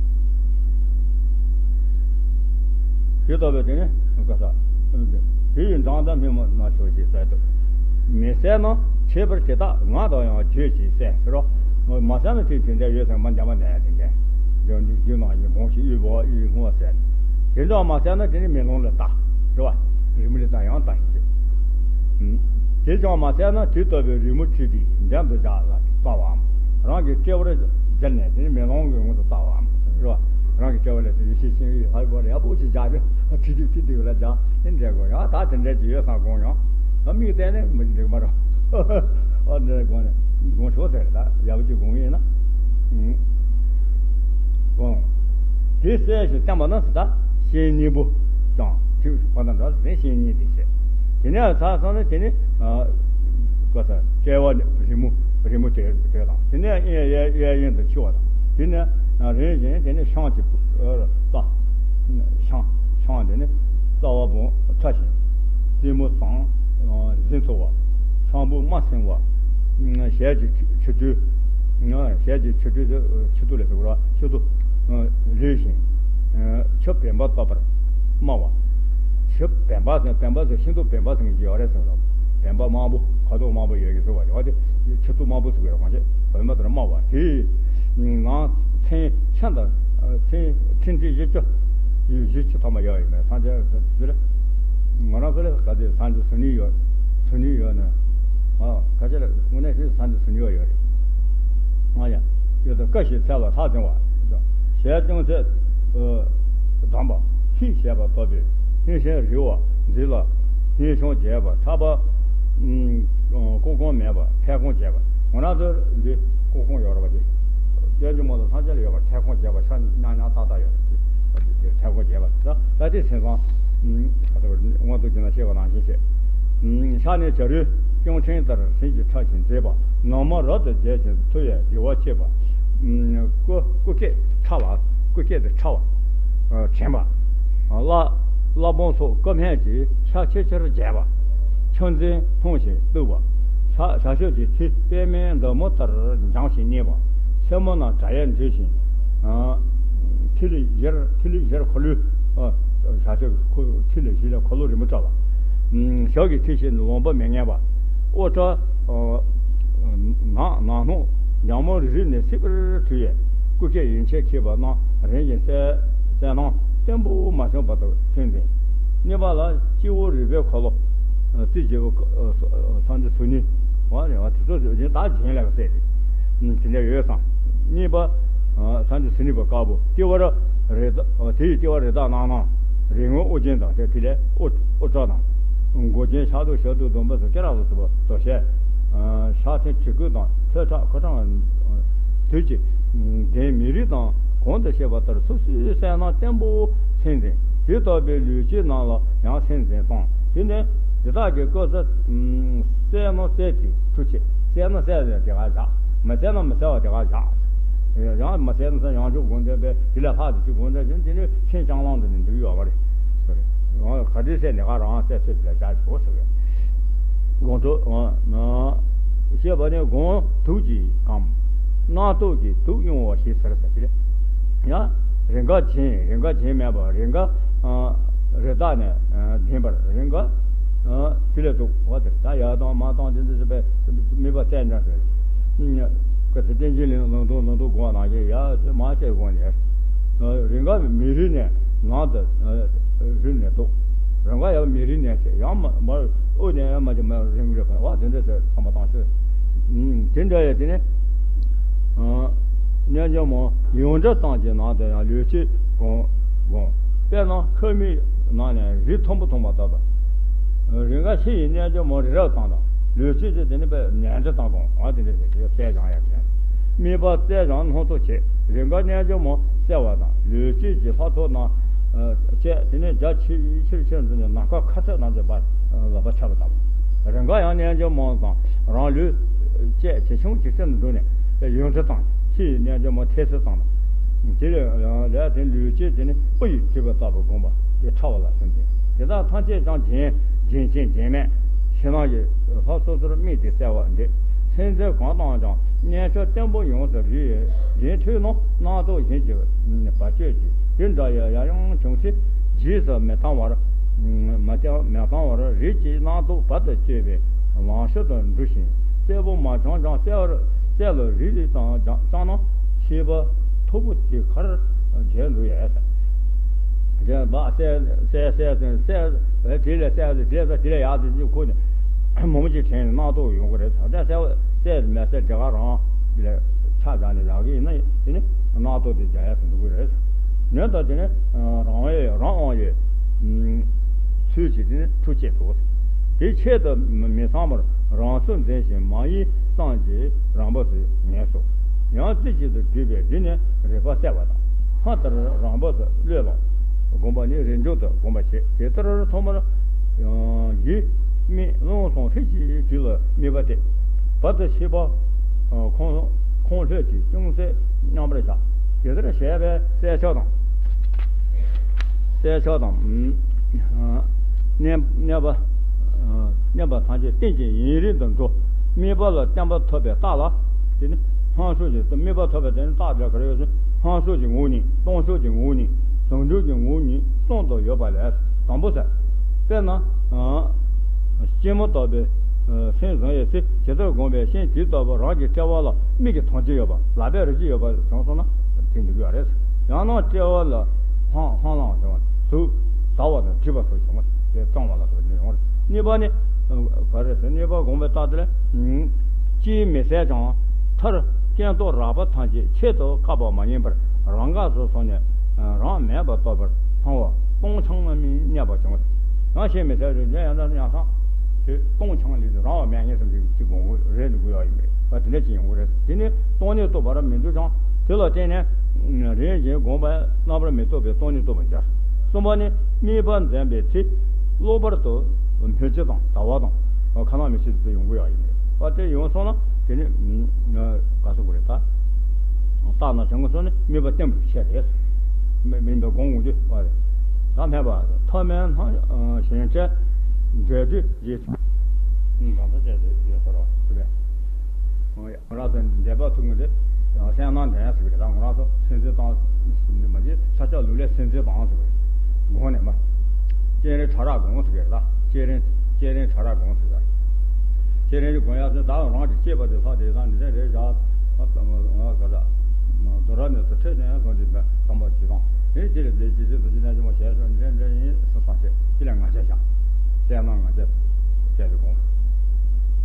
ཞེས་བཏགས་པའི་དེ་ནི་བཀའ་ས། དེ་ཡི་འགྲམ་དུ་སྨིན་མོ་ནག་ཆུ་ཞེས་གསལ་དུ། མི་གསལ་ན་ཁྱད་པར་དེ་དག་ངག་དང་ཡང་བརྗོད་ཅིང་གསལ་ཟེར་རོ། མ་གསལ་ན་དེ་དེ་འདྲ་ཡོད་ཟེར་མ་འདྲ་མ་འདྲ་ཡ་དེ་འདྲ། འདི་ནང་བཞིན་སྒོམ་ཞིག་དབུལ་བ་དབུལ་སྔོ་ཟེར། དེ་འདྲ་མ་གསལ་ན་དེ་ནི་མེ་ལོང་ལ་ལྟ། རེད་བ། རི་མོ་ལ་ལྟ་ཡང་ལྟ་ཞིག་བྱེད། དེ་ཀྱང་མ་གསལ་ན་དེ་ལྟ་བུའི་རི་མོ་ཁྲིད་དེ་འགྲེམས་དུ་བཞག་ལ་ལྟ་བའམ། རང་གི་དཔྲལ་བར་སྦྱར་ནས་དེ་ནི་མེ་ལོང་གི་ངོས་སུ་ལྟ་བའམ། རེད་བ། རང་གི་དཔྲལ་བ་ལ་དེ་ཡེ་ཤེས་ཤིང་ཡེ་ཧ་གོ་རེ་ཡག་པོ་ཅིག་བཞག་རེ་ཁྲིད་དེ་ཁྲིད་དེ་ལ་བཞག་དེ་འདྲ་དགོས་ཡང་ད་དེ་འདྲ་ཅིག་ཡོད་སང་དགོངས་ཡང་། ད་མིག་བལྟས་ནས་མི་འགྲིག་མ་རེད། ཨ་འདྲ་དགོངས་ནས་དགོངས་ཤོག་ཟེར་ད་ཡག་པོ་ཅིག་དགོངས་ཡིན་ན། དགོངས། དེ་གསལ་ཞིང་བརྟན་པ་ན་ད་བཤེས་གཉེན་པོ་ཀྱང་ཁྲིད་པ་དང་འདྲ་ཟེར་བཤེས་གཉེན་དེ་བཤད། དེ་ནས་ཚར་སོང་ན་དེ་ནི། ཀ་ས་དཔྲལ་བ་རི་མོ་རི་མོ་དེ་དེ་དང་དེ་ནས་གཡས་གཡས་གཡས་གཡོན་དུ་འཆི་བ་དང་དེ་ནས་རིམ་བཞིན་དེ་ནས་ཤངས་ཀྱི་རྩ། ཤངས་ཤངས་དེ་ནས་རྩ་བ་སྦོམ་ཕྲ་ཞིང་རྩེ་མོ་བཟང་གཟི་མཐོ་བ། ཕྱག་མོ་དམར་སིང་བ། ཞལ་གྱི་ཆུ་ཆུ་དྲོད། ཞལ་གྱི་ཆུ་དྲོད་དེ་ཆུ་ཐིགས་ལ་ཟེར་བ་ཆུ་ཐིགས་རིལ་ཞིང་། ཆུ་བེམ་པོ་ལྟ་བུར་དམར་བ། ཆུ་བེམ་པོ་ཟེར་བེམ་པོ་ཟེར་ཤིང་ཏོག་བེམ་པོ་ཟེར་གྱི་ཡོད་རེད་ཟེར་བ། བེམ་པོ་དམར་པོ་ཁ་དོག་དམར་པོ་ཡོད་ཀྱི་ཟེར་བ་ཡོད་དེ། ཆུ་ཐིགས་དམར་པོ་ཟེར་གྱི་རེད་གང་ཅི་བེམ་པོ་དེར་དམར་བ་དེ། ནང་ཚན་ཆ་འདི་ཚན་ཕྲེང་ཕྲེང་བཞི་བཅུ། ཡུལ་བཞི་བཅུ་ཐམ་པ་ཡོད་ཡོད་མེད་སངས་རྒྱས་ཟེར་ལ། ང་རང་ཚོ་ལ་ག་ཚོད་སངས་རྒྱས་ཟུར་ཉན་ཡོད། ཟུར་ཉན་ཡོད་ན། ཨ་ག་ཚོད་ལ་དངོས་གནས་ཤིག་སངས་རྒྱས་ཟུར་ཉན་ཡོད་ཡོད་རེད། ང་ཡང་ཡོད་དོ་བཀའ་བཞིན་འཚལ་ལ་ལྷ་བྱུང་བ། ཞལ་ཅུང་ཟད་བསྡམས་པ་ཧི་ཞེས་པ་ལྟ་བུའི་སྙན་ཤལ་རི་བ་མཛེས་ལ། སྙན་ཆུང་རྒྱས་པ་ཁྲ་པ། ཀོ་ཁོང་མེད་པ་ཐལ་ཁོང་རྒྱས་པ། ང་རང་ཚོ་འདི་ཀོ་ཁོང་ཡོད་རེད་པ་འདི། སྐྱོན་གྱི་མོ་དང་ཐང་ཆད་ལ་ཡོད་པ་ཐལ་ཁོང་རྒྱས་པ་ཤ་ཉག་ཉག་ཏག་ཏག་ཡོད་རེད། ཐད་སྒོ་བྱས་པ་དང་། ད་ལྟའི་སེམས་ཙམ། ཨ། ད་ལྟ་མངོན་རྟོགས་ཀྱི་ནང་བཤད་པ་ནང་བཞིན་བྱས། ཨ། ཕྱག་ནི་བྱ་རུང་སྐྱོང་ཕྲེང་ལྟར། བྱིན་གྱིས་ཕྲ་ཞིང་མཛེས་པ། ནག་མོ་རབ་ཏུ་མཛེས་ཤིང་མཐུ་ཡིས་བདེ་བ་ཆེ་བ། ཨ། སྐུ། སྐུ་སྐད་ཕྲ་བ། སྐུ་སྐད་དེ་ཕྲ་བ། ཨ། དྲན་པ། ཨ། བླ། བླ་བོང་སོགས་སྐུ་སྨད་ཀྱི་ཕྱག་ཆེར་ཆེར་མཇལ་བ། ཆུ་འཛིན་མཐོང་ཞིང་གཏུགས་པ། ཞབས། ཞབས་ཞབས་ཀྱི་མཐིལ་པདྨའི་མཛུབ་མོ་ལྟར་འཇམ་ཞིང་མཉེན་པ། སེན་མོ་རྣམས་དྲ་ཡར་འདྲིལ་ཞིང་། ཨ། ཐིག་ལེ་བཞིར། ཐིག་ལེ་བཞིར་འཁོར་ལོ། ཨ། ཞབས་ཞབས་ཀྱི་ཁོ། ཐིག་ལེ་བཞི་ལ་འཁོར་ལོ་རིང་པོ་བཀྲ་བ། ཨ། ཞབས་ཀྱི་མཐིལ་ཕྱེད་ནི་ལོང་བུ་མི་ངན་པ། དབུ་སྐྲ། ཨ། ནག། ནག་སྣུམ། ལྗང་མོ་རིལ་རིལ་ནས་སིབ་པར་བྲིས་ཡོད། སྐུ་སྐད་ཡན་ཆད་མཁས་པ་རྣམས་རིམ་བཞིན་གསལ། གསལ་སྣང་བརྟན་པོ་མ་བྱུང་བར་དུ་སེམས་འཛིན། གཉིས་པ་ལ་སྤྱི་བོ་རུས་པའི་འཁོར་ལོ། ཨ། རྩིབས་བརྗིད་པོ། ཨ། སངས་རྒྱས་སུ་ནི། བ་རེ་བ་དེ་ཚོ་ཡིན་ད་བྱིན་ལས་གསལ་ཏེ། ཨ། དེ་འདྲ་ཡོད་ཙང་། གཉིས་པ། ཨ། སངས་རྒྱས་སུ་ནི་པ་དཀར་པོ། སྤྱི་བོར་རེ་ད། ཨ། དེ་ཡི་སྤྱི་བོར་རེ་དྭགས་རྣམ་སྣང་། རེ་སྔོན་ཨོ་རྒྱན་དང་། དེ་དེ་ལས་དབུ། དབུ་སྐྲ་དང་། མགོ་ཅན་ཕྱག་དྲུག་ཞབས་དྲུག་སྡོམ་པ་སོགས་སྐེ་རགས་ལ་སོགས་པ་དོ་ཤལ། ཨ། ཕྱག་མཚན་གྲི་གུག་དང་ཐོད་ཁྲག་ཁུ་ཁྲག་དུག་གི་གདན་མེ་རི་དང་གོང་དུ་བཤད་པ་ལྟར་སོ་སོའི་གསལ་སྣང་བརྟན་པོ་སེམས་འཛིན། དེ་ལྟ་བུའི་ལུས་སྤྱིའི་ནང་ལ་ཡང་སེམས་འཛིན་སྟངས་དེ་ནི། དེ་དག་གི་སྐབས་སུ། ཨ། གསལ་ན་གསལ་དེ་འཕྲུལ་ཆེ། གསལ་ན་གསལ་བའི་དེ་ག་བཞག་མི་གསལ་ན་མི་གསལ་བ་དེ་ག་བཞག་ཡང་མི་གསལ་ན་ཡང་ཆོག་དགོངས་འགྲེལ་པས་དེ་ལས་ལྷག་ཏུ་ཅིག་དགོངས་འགྲེལ་བྱས། དེ་ནི་མཁྱེན་རྐྱང་ལམ་དུ་ནི་འདུག་ཡོད་མ་རེད། ག་དུས་ཟེར་ནས་ག་རང་གསལ་ཚོད་ལ་བཞག་ཆོག་ཟེར་བས། དགོངས་གྲུབ། ཨ། ཞེས་པ་ནི་དགོངས་དུག་གི་གམ། རྣག་ཐོག་གི་དུག་དབྱུང་བ་ཞེས་ཟེར་ཟེར་གྱི་རེད། ཡང་རེས་འགའ་བྱིན། རེས་འགའ་བྱིན་མེད་པར་རེས་འགའ། ཨ། རེ་དྭགས་ནས། ཨ། བདེན་པར་རེས་འགའ། ཨ། ཐིག་ལེ་དུག་བ་དེ་ད་ཡར་བཏང་མར་བཏང་དེ་འདྲ་བྱས་པས་དམིགས་པ་བཙལ་འདྲ་ཟེར། ཨ། ཀ་ཚེ་རྟེན་ཅིང་ལུང་ལུང་དུ་ལུང་དུ་དགོངས་པ་ནང་བཞིན་ཡར་མར་བཤད་དགོངས་ནས། རེས་འགའ་མེ་རི་ནས་ནང་དུ། ཨ། རིལ་ནས་དུག་རེས་འགའ་ཡང་མེ་རི་ནས་བྱས། ཡང་མ་མར་དབུ་ནས་ཡང་མ་བྱས་མར་རིལ་རེ་བ་དེ་འདྲ་ཟེར་ཚང་མ་བཏང་ཤོག་དེ་འདྲ་ཡས་དེ་ནས། ཨ། རྣལ་འབྱོར་མ་ཡོངས་གྲུབ་སྟངས་ཀྱི་ནང་དུ་ཡང་ལུས་སྤྱི་བསྒོམ། བསྒོམ། དཔེར་ན་ཁབ་མིག་ནང་ནས་རི་མཐོན་པོ་མཐོང་བ་ལྟ་བུ། རེས་འགའ་ཕྱི་ཡི་རྣལ་འབྱོར་མ་རི་རབ་སྟངས་དང་ལུས་སྤྱི་ཀྱི་དེ་ནི་དཔེ་ནས་འདྲ་སྟངས་དང་། ཨ། དེ་འདྲ་ཞིག་གསལ་སྦྱང་ཡག་གི་དམིགས་པ་བཙལ་སྦྱང་སྣ་ཚོགས་བྱེད། རེས་འགའ་རྣལ་འབྱོར་མ་གསལ་བ་དང་ལུས་སྤྱི་ཀྱི་ལྷ་ཚོགས་རྣམས། ཨ། བཅས་དེ་ནས་རྒྱ་ཆེ་ཆེར་ཆེར་འཛིན་ནས་ནམ་མཁའ་ཁ་ཚད་ནང་དུ་ལག་པ་ཁྱབ་པ་ལྟ་བུ། རེས་འགའ་ཡང་རྣལ་འབྱོར་མ་དང་རང་ལུས་བཅས་ཇེ་ཆུང་ཇེ་ཆུང་དུ་འགྲོ་ནས་ཡོངས་གྲུབ་དང་ཕྱི་ཡི་རྣལ་འབྱོར་མ་ཐལ་ཚུལ་དང་། དེ་ལས་ཡང་ལས་དེ་ལུས་སྤྱི་དེ་ནི་སྤུ་ཡིས་བྲིས་པ་ལྟ་བུ་བསྒོམ་པ་དེ་ཕྲ་བ་ལ་སེམས་ཅན། དེ་དག་ཐམས་ཅད་ཀྱང་རྒྱན་རྒྱན་ཅན་རྒྱན་མེད་ཕྱི་ནང་གི་ལྷ་སོ་སོར་དམིགས་ཏེ་གསལ་བ་འདི། སེམས་ཅན་གང་དང་ཀྱང་རྣལ་འབྱོར་བརྟན་པོ་ཡོངས་སུ་རིག་རིག་ཐོས་ན་རྣམ་རྟོག་གཞན་གྱིས་བར་གཅོད་ཀྱི་དེ་འདྲ་ཡང་ཡང་ཡང་བྱུང་ཚེ་རྗེས་སུ་མི་བཏང་བར། མི་བཏང་མི་བཏང་བར་རིགས་ཀྱི་རྣམ་རྟོག་བར་དུ་གཅོད་པའི་ལང་ཤུལ་དུ་འགྲུབ་ཞིང་གསལ་པོ་མ་བྱུང་ཀྱང་གསལ་བར་གསལ་ལ་རིག་རིག་དང་བཅངས་ན་ཤེས་པ་མཐུ་པོ་དེ་གར་འཇལ་འགྲོ་ཡས། དེ་བ་གསལ་གསལ་གསལ་གསལ་གསལ་དེ་ལས་གསལ་དེ་དེ་ལས་ཡག་དེ་ཅིག་ཁུག་ནས་མང་པོ་ཅིག་དྲན་ནས་རྣམ་རྟོག་ཡོང་གི་རེད། ད་གསལ་གསལ་མེད་གསལ་དེ་ག་རང་ལ་ཆ་བཞག་ནས་ཡག་གི་ཡིན་ན་དེ་ནི་རྣམ་རྟོག་དེ་འཇལ་ཡས་སུ་འགྲོ་གི་རེད། ཉོན་དང་དེ་ནི་རང་ཡོད་རང་དབང་ཡོད་ཚུལ་གྱིས་དེ་ནི་འཁྲུལ་བཅས་འདུག་དེ་ཆེད་དུ་མི་མི་ཚང་བར་རང་ཚུལ་འཛིན་ཞིང་མ་ཡིན་སངས་རྒྱས་རང་བབས་སུ་ངེས་སོ། ཡང་རྩེ་གཅིག་ཏུ་བསྡུས་པས་འདི་ནི་རིག་པ་གསལ་བ་དང་། སྔར་ལྟར་རང་བབས་སུ་བློས་བསླངས། བསྒོམ་པ་ནི་རིགས་མཇུག་ཏུ་བསྒོམ་པ་བྱེད། དེ་ལྟར་ཐོག་མར་ཡིད་མིག་རླུང་གསུམ་ཧྲིལ་གྱིས་དུས་ལ་དམིགས་པ་སྟེ། བར་དུ་ཤེས་པ་ཁོང་ཁོང་ལྷོད་ཀྱིས་ཅུང་ཟད་མཉམ་པར་བཞག་དེ་ལྟར་བྱས་པས་གསལ་ཆགས་དང་། གསལ་ཆགས་དང་། གནས་གནས་པ་གནས་པ་ཐམས་ཅད་རྟེན་ཅིང་ཡུན་རིང་དུ་འགྲོ། དམིགས་པ་ལ་བརྟན་པ་ཐོབ་པའི་རྟགས་ལ། དེ་ནི་སྔོན་སོགས་ཀྱི་དམིགས་པ་ཐོབ་པའི་དེ་ནི་རྟགས་དེ་ག་རེ་ཡོད་ཟེར། སྔོན་སོགས་ཀྱི་ངོ་བོ་ཉིད། སྟོང་ཕྲག་གི་ངོ་བོ་ཉིད། ཟུང་འཇུག་གི་ངོ་བོ་ཉིད་གསུམ་དུ་ཡོད་པ་ལས་དང་པོ་ཟེར། དཔེར་ན། ལྕི་མོ་ལྟ་བུའི་སེམས་བཟུང་བའི་ཚེ་ཇི་ལྟར་བསྒོམས་པའི་ཤིང་དེ་ལྟ་བུ་རང་གི་དཔྲལ་བ་ལ་མིག་གི་མཐོང་རྒྱུ་ཡོད་པ་ལག་པའི་རིག་རྒྱུ་ཡོད་པ་བྱུང་སོང་ན་དེ་འགྲིག་གི་ཡོད་རེད། ཡང་ན་དཔྲལ་བ་ལ་ཧང་ཧང་ལངས་བྱུང་བ་གཟུགས་ཟ་བ་དང་འཁྲུད་པ་སོགས་བྱུང་བ་དེ་གཙང་བ་ལ་སོགས་ནས་ཡོང་རེད། གཉིས་པ་ནི་ག་རེ་ཟེར། གཉིས་པ་བསྒོམས་པའི་རྟགས་དེ་ལ་ཅིས་མི་གསལ་ཀྱང་མཐར་སྐྱེ་འདོད་རགས་པ་ཐམས་ཅད་ཆེད་དུ་བཀག་པ་མ་ཡིན་པར་རང་འགགས་སུ་སོང་ནས་རང་མེད་པར་རྟོགས་པར་སྣང་བ་སྟོང་འཆང་ལ་མི་གནས་པ་བྱུང་བ་དང་། ཡང་ཞེས་མི་གསལ་རེ་འདྲ་ཡང་དག་ཡང་སང་དེ་སྟོང་འཆང་ལས་རང་བ་མེད་ངེས་སམ་ཅིག་ཅིག་དགོངས་དགོས་རེད་འདུག་གོ་ཡ་ཡིན་པས་བ་དེ་འདྲ་ཅིག་ཡོང་གི་རེད། དེ་ནི་སྟོང་ཉིད་རྟོགས་པར་མི་འདུག་ཀྱང་དེ་ལ་བརྟེན་ནས། རིམ་བཞིན་བསྒོམས་པས་རྣམ་པར་མི་རྟོག་པའི་སྟོང་ཉིད་རྟོགས་པར་འགྱུར། གསུམ་པ་ནི་དམིགས་པ་འཛིན་པའི་ཚེ། གློ་བུར་དུ་མེ་ལྕེ་དང་ཟླ་བ་དང་ཁ་ནག་མེ་ཤེལ་དེ་ཚོ་ཡོང་གི་ཡོད་ཡིན། པ་དེ་ཡོང་སོང་ན་དེ་ནི་ག་སོ་གོ་རེད་ད། རྟགས་ན་བྱང་གི་སོང་ནི་དམིགས་པ་བརྟན་པོ་ཆེ་རེད། མི་མི་འདུག་དགོངས་འོང་དུས་པ་རེད། ད་མེད་པ་ཐོག་མའི་སྣང་ཞེན་བྱ་འབྲས་དུས་རྗེས་སུ། གང་ཟག་བཅས་ཏེ་ཡོད་ས་རོ་སུ་བས། ང་རང་ཚོ་འདས་པ་ཐུག་ངེས་ཏེ་སེམས་སྣང་ལྡན་ཟེར་གི་རེད། ད་ང་རང་ཚོ་སེམས་འཛིན་བཏང་ཟེར་ནི་མ་གཞི་ས་ཆ་ལུགས་ལས་སེམས་འཛིན་བཏང་ཟེར་གི་རེད། དགོངས་ནས་མ། སྤྱན་རས་གྲགས་རབ་དགོངས་ཟེར་གི་རེད། ད་སྤྱན་རས་སྤྱན་རས་གྲགས་རབ་དགོངས་ཟེར་གི་རེད། སྤྱན་རས་དགོངས་ཡག་ཟེར་ད་རང་གི་སྐྱེས་པ་དེ་ལྷག་དེ་དང་འདི་འདྲ་རེད་བཞག་ང་ག་ད་དོ་ར་ནས་ཚོ་ཁྲེལ་ནས་ཡང་གང་དེ་བསམ་པ་ཇི་དང་དེ་ཅི་རེད་འདི་ཇི་སྲིད་དུ་ཇི་ནས་ཇི་མ་བྱས་སོ་འདི་འདྲ་ཡིན་སོ་སོང་བྱས་དེ་ལས་ང་ཅག་བཞག་སེམས་སྣང་ང་ཅག་བྱས་ཏེ་དགོངས།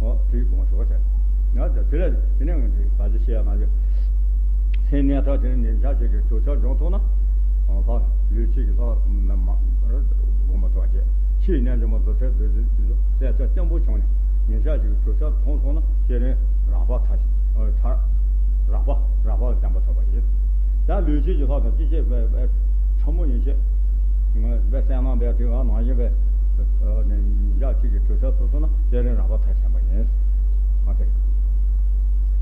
ཨོ་དེའི་དགོངས་ཞོག་ཟེར། ཡང་དེ་དེ་ལས་དེ་ནས་ང་ཚོས་ག་ཚོད་བཤད་ཡང་ན་ཡོད། སེམས་གནས་ཐག་དེ་ནས་ཉིན་ཞག་གཅིག་གི་གྲོལ་ཚར་འབྱུང་ཐུབ་ན། ལྷ་ལུས་གཅིག་གི་ལྷ་མ་རུ་དགོངས་པ་ཐོབ་བྱས། ཕྱིའི་རྣལ་འབྱོར་མ་རྫོགས་ཚད་རྫོགས་ཚད་གསལ་ཆ་བརྟན་པོ་བྱུང་ནས་ཉིན་ཞག་གཅིག་གི་གྲོལ་ཚར་མཐོང་སོང་ན་ཁྱེད་རང་རགས་པ་ཐ་ཐ་རགས་པ་རགས་པ་ལ་བརྟན་པ་ཐོབ་པ་ཡིན། ད་ལུས་གཅིག་གི་ལྷ་དང་ཅི་བྱེད་པའི་ཕྲ་མོ་ཡིན་ཕྱིར། ངས་སེམས་སྣང་བས་དྲི་བ་ནང་བཞིན་པའི་ཉིན་ཞག་གཅིག་གི་གྲོལ་ཚར་ཐུབ་སོང་ན་ཁྱེད་རང་རགས་པ་ཐ་ཆད་པ་ཡིན། མ་ཟད།